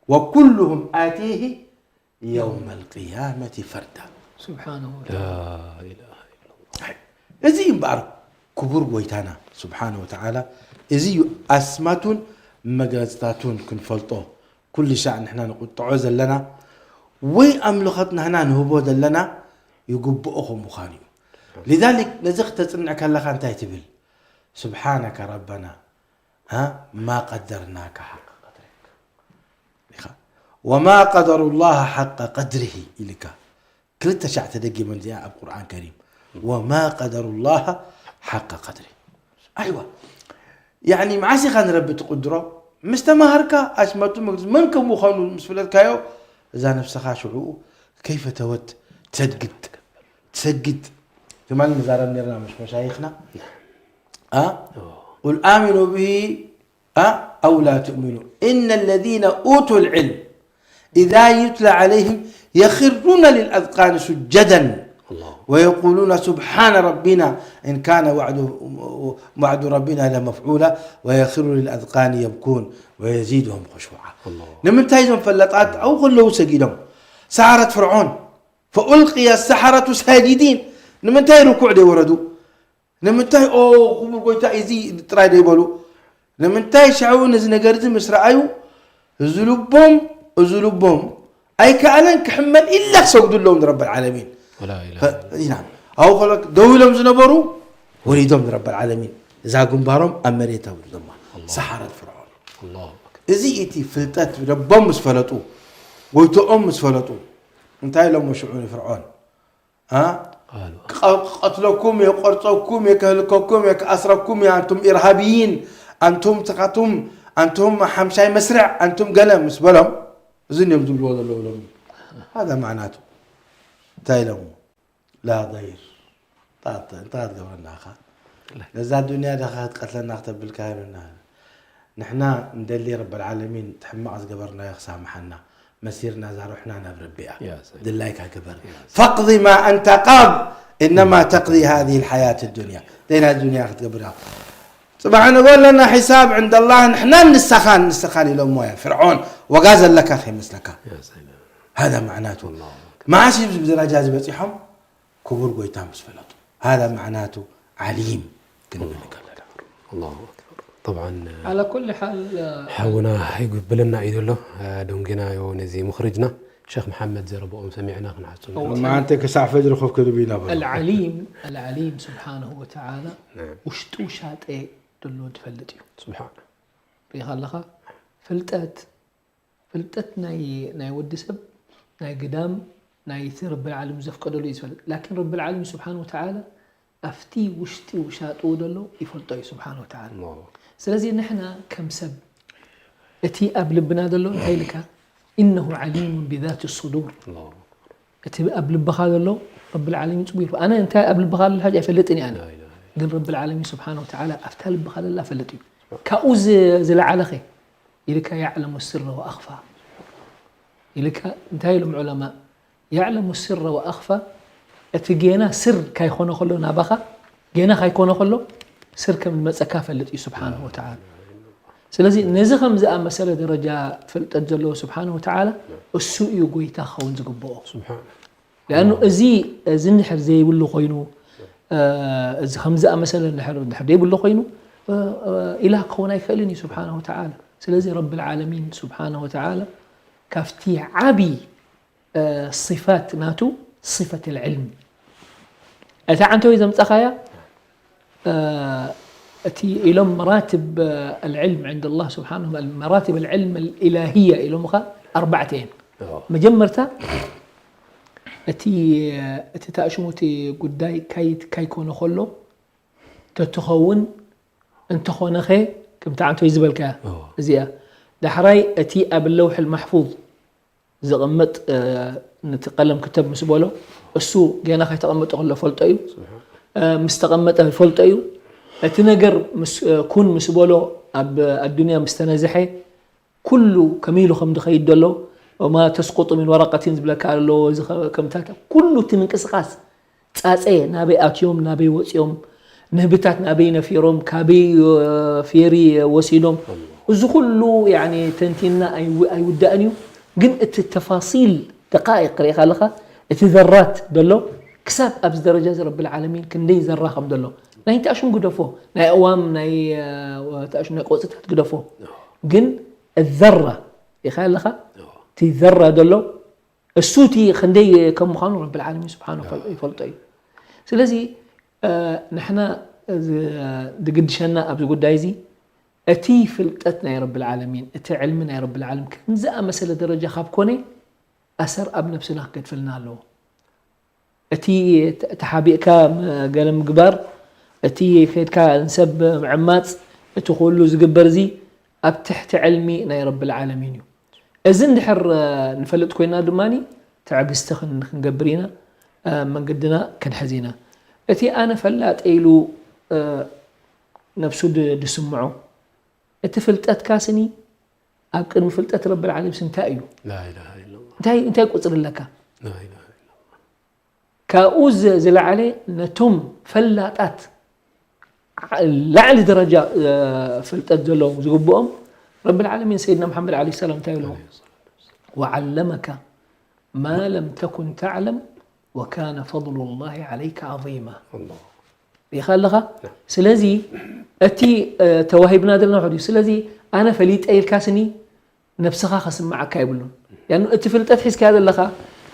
ወኩሉሁም ኣቲሂ የውመ ልቅያመቲ ፈርዳ። ስብሓነሁ ላኢላሃ ኢለላህ እዚ እዩ እምበኣር ክቡር ጎይታና ስብሓነ ወተዓላ፣ እዚ እዩ ኣስማቱን መግለፅታቱን ክንፈልጦ ኩሉ ሻዕ ንሕና ንቁጥዖ ዘለና ወይ ኣምልኸት ንሕና ንህቦ ዘለና ይግብኦ ከም ምዃኑ እዩ። ሊዛሊክ ነዚ ክተፅንዕ ከለኻ እንታይ ትብል? ስብሓነከ ረበና ማ ቀደርናከ ሓቀ ቀድሪክ ኢኻ። ወማ ቀደሩ ላሃ ሓቀ ቀድሪሂ ኢልካ ክልተ ሻዕ ተደጊመን እዚኣ ኣብ ቁርኣን ከሪም። ወማ ቀደሩ ላሃ ሓቀ ቀድሪ። ኣይዋ ያኒ መዓስ ኢኻ ንረቢ ትቕድሮ? ምስ ተማሃርካ ኣስመቱ መግለፂ መን ከም ምዃኑ ምስ ፍለጥካዮ እዛ ነብስኻ ሽዕኡ ከይፈተወት ትሰግድ ትሰግድ። ትማሊ ንዛረብ ነርና ምስ መሻይኽና ቁል ኣሚኑ ብሂ أو لا تؤمنوا إن الذين أوتوا العلم إذا يتلى عليهم يخرون للأذقان سجدا ويقولون سبحان ربنا إن كان وعد وعد ربنا لمفعولا ويخرون للأذقان يبكون ويزيدهم خشوعا. ንምንታይ እዞም ፈለጣት ኣብኡ ከለዉ ሰጊዶም? ሰሓረት ፍርዖን فألقي السحرة ساجدين ንምንታይ ርኩዕ ዘይወረዱ? ንምንታይ ኦ ክቡር ጎይታ እዚ ጥራይ ደይበሉ? ንምንታይ ሻዑ ነዚ ነገር እዚ ምስ ረኣዩ እዚ ልቦም እዚ ልቦም ኣይከኣለን ክሕመል ኢላ ክሰግዱ ኣለዎም ንረብ ዓለሚን። ኢና ኣብኡ ከሎ ደው ኢሎም ዝነበሩ ወሪዶም ንረብ ዓለሚን እዛ ግንባሮም ኣብ መሬት ኣውሪዶማ። ሰሓረት ፍርዖን እዚ እቲ ፍልጠት ረቦም ምስ ፈለጡ ጎይቶኦም ምስ ፈለጡ እንታይ ኢሎሞ ሽዑ ንፍርዖን? ክቐትለኩም እየ፣ ክቆርፀኩም እየ፣ ክህልከኩም እየ፣ ክኣስረኩም እየ፣ ኣንቱም ኢርሃብይን፣ ኣንቱም ትኻቱም፣ ኣንቱም ሓምሻይ መስርዕ፣ ኣንቱም ገለ ምስ በሎም፣ እዚ እዮም ዝብልዎ ዘለዉ ሎሚ። ሃዛ ማዕናቱ እንታይ ኢሎሞ? ላ ضير እንታይ ክትገብረና ኢኻ? ነዛ ዱንያ ዳኻ ክትቀትለና ክተብልካ ይብልና። ንሕና እንደሊ ረብ ዓለሚን እቲ ሕማቕ ዝገበርናዮ ክሳምሓና። መሲርና እዛ ሩሕና ናብ ረቢ እያ። ድላይካ ግበር። ፈቅዲ ማ ኣንተ ቃድ፣ ኢነማ ተቅዲ ሃዚህ ልሓያት ዱንያ። ደይና ዱንያ ክትገብር ኢኻ። ጽባሕ ንግሆ ኣለና ሒሳብ ዕንደ ኣላህ፣ ንሕናን ንስኻን፣ ንስኻን ኢሎሞ እያ። ፍርዖን፣ ዋጋ ዘለካ ከይመስለካ። ሃዛ ማዕናቱ። መዓስ እዩ ኣብዚ ደረጃ እዚ በጺሖም? ክቡር ጎይታ ምስ ፈለጡ። ሃዛ ማዕናቱ ዓሊም ክንብል ከለና። ኣላሁ ኣክበር። ጠብዓን ዓላ ኩሊ ሓል ሓውና ኣይጉብለና እዩ ዘሎ። ደንጊናዮ ነዚ ምኽርጅና። ሸኽ መሓመድ ዘረብኦም ሰሚዕና ክንዓጹ። መዓንተ ክሳዕ ፈጅሪ ኮፍ ክድብ ኢና በሉ። العليم العليم سبحانه وتعالى ውሽጡ ውሻጠ ደሎ ዝፈልጥ እዩ። ስብሓን ሪኢኻ ኣለኻ? ፍልጠት ፍልጠት ናይ ናይ ወዲ ሰብ ናይ ግዳም ናይቲ ረብል ዓለሚን ዘፍቀደሉ እዩ ዝፈልጥ። ላኪን ረብል ዓለሚን ስብሓን ወተዓላ ኣብቲ ውሽጢ ውሻጥኡ ደሎ ይፈልጦ እዩ ስብሓን ወተዓላ። ስለዚ ንሕና ከም ሰብ እቲ ኣብ ልብና ዘሎ እንታይ ኢልካ إنه عليم بذات الصدور እቲ ኣብ ልብኻ ዘሎ ረብል ዓለሚን ጽቡቅ ይፈልጦ። ኣነ እንታይ ኣብ ልብኻ ዘሎ ሕጂ ኣይፈልጥን እየ ኣነ። ግን ረብል ዓለሚን ስብሓን ወተዓላ ኣብታ ልብኻ ዘላ ፈልጥ እዩ። ካብኡ ዝ- ዝለዓለኸ ኢልካ يعلم السر وأخفى ኢልካ እንታይ ኢሎም ዑለማ يعلم السر وأخفى እቲ ጌና ስር ካይኮነ ከሎ ናባኻ ጌና ካይኮነ ከሎ ስር ከም ዝመፀካ ፈልጥ እዩ ስብሓንሁ ወተዓላ። ስለዚ ነዚ ከም ዝኣመሰለ ደረጃ ፍልጠት ዘለዎ ስብሓንሁ ወተዓላ እሱ እዩ ጎይታ ክኸውን ዝግብኦ። ስብሓን ሊኣኑ እዚ እዚ እንድሕር ዘይብሉ ኮይኑ እዚ ከም ዝኣመሰለ እንድሕር ዘይብሉ ኮይኑ ኢላህ ክኸውን ኣይክእልን እዩ ስብሓንሁ ወተዓላ። ስለዚ ረብል ዓለሚን ስብሓንሁ ወተዓላ ካብቲ ዓብዪ صفات ናቱ صفة العلم እታ ዓንተወይ ዘምጻኻያ እቲ ኢሎም مراتب العلم عند الله سبحانه مراتب العلم الإلهية ኢሎም ኸ ኣርባዕተ እየን። መጀመርታ እቲ እቲ ታእሽሙ እቲ ጉዳይ ካይ ካይኮነ ከሎ ተትኸውን እንተኾነኸ ከምቲ ዓንተወይ ዝበልካያ እዚኣ ዳሕራይ እቲ ኣብ ለውሕ المحفوظ ዝቕመጥ ነቲ ቀለም ክተብ ምስ በሎ እሱ ጌና ከይተቐመጠ ከሎ ፈልጦ እዩ። ምስ ተቐመጠ ፈልጦ እዩ። እቲ ነገር ኩን ምስ በሎ ኣብ ኣዱንያ ምስ ተነዝሐ ኩሉ ከመይ ኢሉ ከም ዝኸይድ ዘሎ وما تسقط من ورقة ዝብለካ ኣሎ እዚ ከምታት ኩሉ እቲ ምንቅስቃስ ጻጸ ናበይ ኣትዮም ናበይ ወጺኦም ንህብታት ናበይ ነፊሮም ካበይ ፌሪ ወሲዶም እዚ ኩሉ ያኒ ተንቲንና ኣይውዳእን እዩ። ግን እቲ ተፋሲል ደቃይቅ ሪኢኻ ኣለኻ እቲ ዘራት ዘሎ ክሳብ ኣብዚ ደረጃ እዚ ረብል ዓለሚን ክንደይ ዘራ ከም ዘሎ ናይ ተኣሽም ግደፎ ናይ ኣእዋም ናይ ተኣሽም ናይ ቆፅታት ግደፎ ግን ዘራ ሪኢኻ ኣለኻ እቲ ዘራ ዘሎ እሱ እቲ ክንደይ ከም ምዃኑ ረብል ዓለሚን ስብሓን ይፈልጦ እዩ። ስለዚ ንሕና ዝግድሸና ኣብዚ ጉዳይ እዚ እቲ ፍልጠት ናይ ረብል ዓለሚን እቲ ዕልሚ ናይ ረብል ዓለም ከም ዝኣመሰለ ደረጃ ካብ ኮነ ኣሰር ኣብ ነብስና ክገድፈልና ኣለዎ። እቲ ተሓቢእካ ገለ ምግባር እቲ ከድካ ንሰብ ምዕማፅ እቲ ኩሉ ዝግበር እዚ ኣብ ትሕቲ ዕልሚ ናይ ረብል ዓለሚን እዩ። እዚ እንድሕር ንፈልጥ ኮይና ድማ ትዕግስቲ ክንገብር ኢና፣ መንገድና ክንሕዝ ኢና። እቲ ኣነ ፈላጠ ኢሉ ነብሱ ድስምዖ እቲ ፍልጠትካ ስኒ ኣብ ቅድሚ ፍልጠት ረብል ዓለሚን እንታይ እዩ? እንታይ ቁፅሪ ኣለካ? ካብኡ ዝለዓለ ነቶም ፈላጣት ላዕሊ ደረጃ ፍልጠት ዘለዎም ዝግብኦም ረብል ዓለሚን ሰይድና መሓመድ ዓለይሂ ሰላም እንታይ ኢሎም وعلمك ما لم تكن تعلم وكان فضل الله عليك عظيما ሪኢኻ ኣለኻ። ስለዚ እቲ ተዋሂብና ዘለና ውሕድ እዩ። ስለዚ ኣነ ፈሊጠ ኢልካ ስኒ ነብስኻ ከስምዓካ የብሉን። ያኑ እቲ ፍልጠት ሒዝካዮ ዘለኻ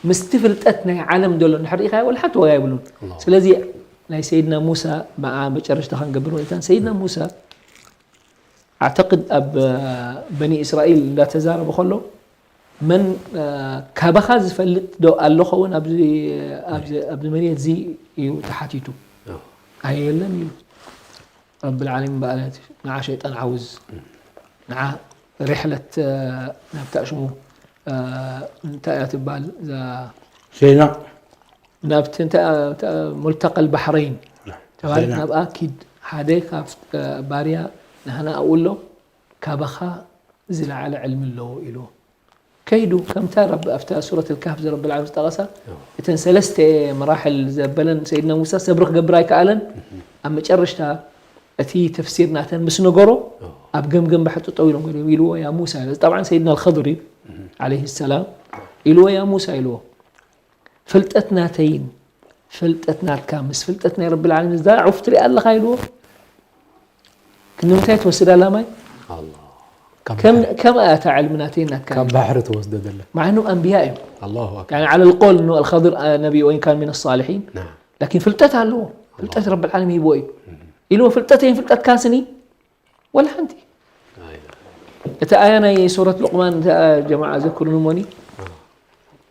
ምስቲ ፍልጠት ናይ ዓለም ዘሎ እንድሕር ርኢኻዮ ወላ ሓንቲ ዋጋ የብሉን። ስለዚ ናይ ሰይድና ሙሳ መዓ መጨረሽታ ክንገብር መኢታን ሰይድና ሙሳ ኣዕተቅድ ኣብ በኒ እስራኤል እንዳተዛረበ ከሎ መን ካባኻ ዝፈልጥ ዶ ኣሎ ኸውን ኣብዚ መሬት እዚ እዩ ተሓቲቱ። ኣየለን ኢሉ ረብል ዓለሚን በኣለት ንዓ ሸይጣን ዓውዝ ንዓ ሪሕለት ናብታ ሽሙ እንታይ እያ ትበሃል እዛ ሸይና ናብቲ እንታይ ሙልተቀል ባሕረይን ተባሂል ናብኣ ኪድ ሓደ ካብ ባርያ ንህና ኣብኡ ኣሎ ካባኻ ዝለዓለ ዕልሚ ኣለዎ ኢልዎ። ከይዱ ከምታ ረብ ኣብታ ሱረት ልካህፍ ዘረብል ዓለም ዝጠቐሳ እተን ሰለስተ መራሕል ዘበለን ሰይድና ሙሳ ሰብሪ ክገብር ኣይከኣለን። ኣብ መጨረሽታ እቲ ተፍሲር ናተን ምስ ነገሮ ኣብ ገምገም ባሕጢ ጠው ኢሎም ገሊኦም ኢልዎ ያ ሙሳ ኢለ። ጠብዓን ሰይድና ልኸድር እዩ ዓለይሂ ሰላም ኢልዎ ያ ሙሳ ኢልዎ። ፍልጠት ናተይን ፍልጠት ናትካ ምስ ፍልጠት ናይ ረብል ዓለሚን እዛ ዑፍ ትሪኣ ኣለኻ ኢልዎ። ክንምንታይ ትወስድ ኣላ ማይ? ኣላ ካብ ከም ከም ኣታ ዕልሚ ናተይን ናትካ ካብ ባሕሪ ትወስዶ ዘለ مع أنهم أنبياء እዮም ኣላሁ ኣክበር يعني على القول أنه الخضر نبي وإن كان من الصالحين ናም لكن ፍልጠት ኣለዎ ፍልጠት ረብል ዓለሚን ሂብዎ እዩ ኢልዎ ፍልጠተይን ፍልጠትካን ስኒ ወላ ሓንቲ ኣይ እቲ ኣያ ናይ ሱረት ሉቅማን እታ ጀማዓ ዘክሩኒ ሞኒ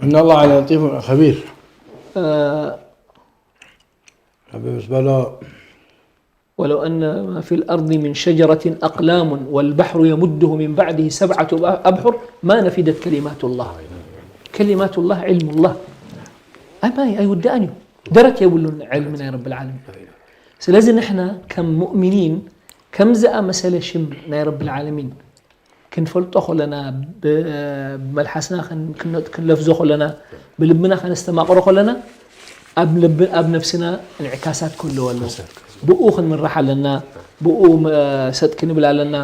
إن الله لطيف خبير ربي بس بلا ولو أن ما في الأرض من شجرة أقلام والبحر يمده من بعده سبعة أبحر ما نفدت كلمات الله كلمات الله علم الله أي ما أي ودأني درك يقولون علم يا رب العالمين ስለዚ ንሕና ከም ሙእሚኒን ከም ዝኣመሰለ ሽም ናይ ረብል ዓለሚን ክንፈልጦ ከለና ብመልሓስና ክንለፍዞ ከለና ብልብና ከነስተማቕሮ ከለና ኣብ ልብን ኣብ ነፍስና እንዕካሳት ክህልዎ ኣለዎ ብኡ ክንምራሕ ኣለና ብኡ ሰጥ ክንብል ኣለና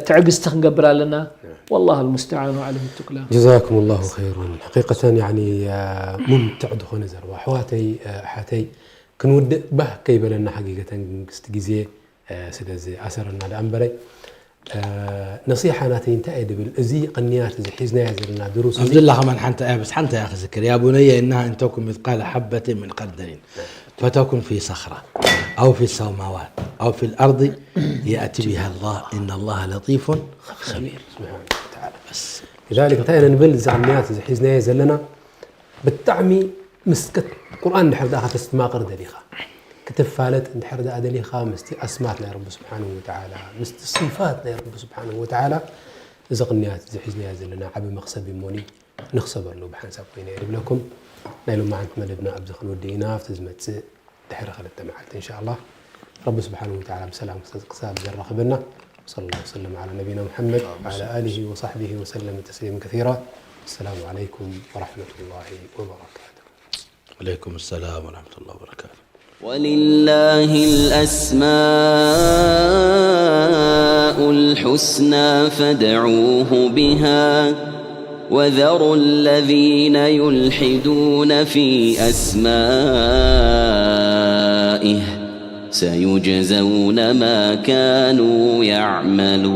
ትዕግስቲ ክንገብር ኣለና والله المستعان عليه التكلان جزاكم الله خيرا حقيقة يعني ممتع ዝኾነ ዘረባ ኣሕዋተይ ኣሓተይ ክንውድእ ባህ ከይበለና ሓቂቀተን መንግስቲ ግዜ ስለ ዝኣሰረና ደኣ እምበረይ ነሲሓ ናተይ እንታይ እየ ድብል እዚ ቅንያት እዚ ሒዝናዮ ዘለና ድሩስ እዚ ኣብድላ ከማን ሓንቲ ኣያ በስ ሓንቲ ኣያ ክዝክር يا بني إنها إن تكن مثقال حبة من خردل فتكن في صخرة أو في السماوات أو في الأرض يأت بها الله إن الله لطيف خبير ስብሓነ ወተዓላ بس لذلك እንታይ ኢና ንብል እዚ ቅንያት እዚ ሒዝናዮ ዘለና ብጣዕሚ ምስ ቁርኣን እንድሕር ደኣ ከተስተማቕር ደሊኻ ክትፋለጥ እንድሕር ደኣ ደሊኻ ምስቲ ኣስማት ናይ ረቢ ስብሓንሁ ወተዓላ ምስቲ ሲፋት ናይ ረቢ ስብሓንሁ ወተዓላ እዚ ቅንያት እዚ ሒዝናዮ ዘለና ዓቢ መኽሰብ እሞኒ ንኽሰበሉ ብሓንሳብ ኮይነ እየ ድብለኩም ናይ ሎማዓንቲ መደብና ኣብዚ ክንወድእ ኢና ኣብቲ ዝመፅእ ድሕሪ ክልተ መዓልቲ እንሻ ኣላህ ረቢ ስብሓንሁ ወተዓላ ብሰላም ክሳብ ዘራኽበና وصلى الله وسلم على نبينا محمد وعلى آله وصحبه وسلم تسليما كثيرا السلام عليكم ورحمة الله وبركاته عليكم السلام ورحمة الله وبركاته ولله الأسماء الحسنى فادعوه بها وذروا الذين يلحدون في أسمائه سيجزون ما كانوا يعملون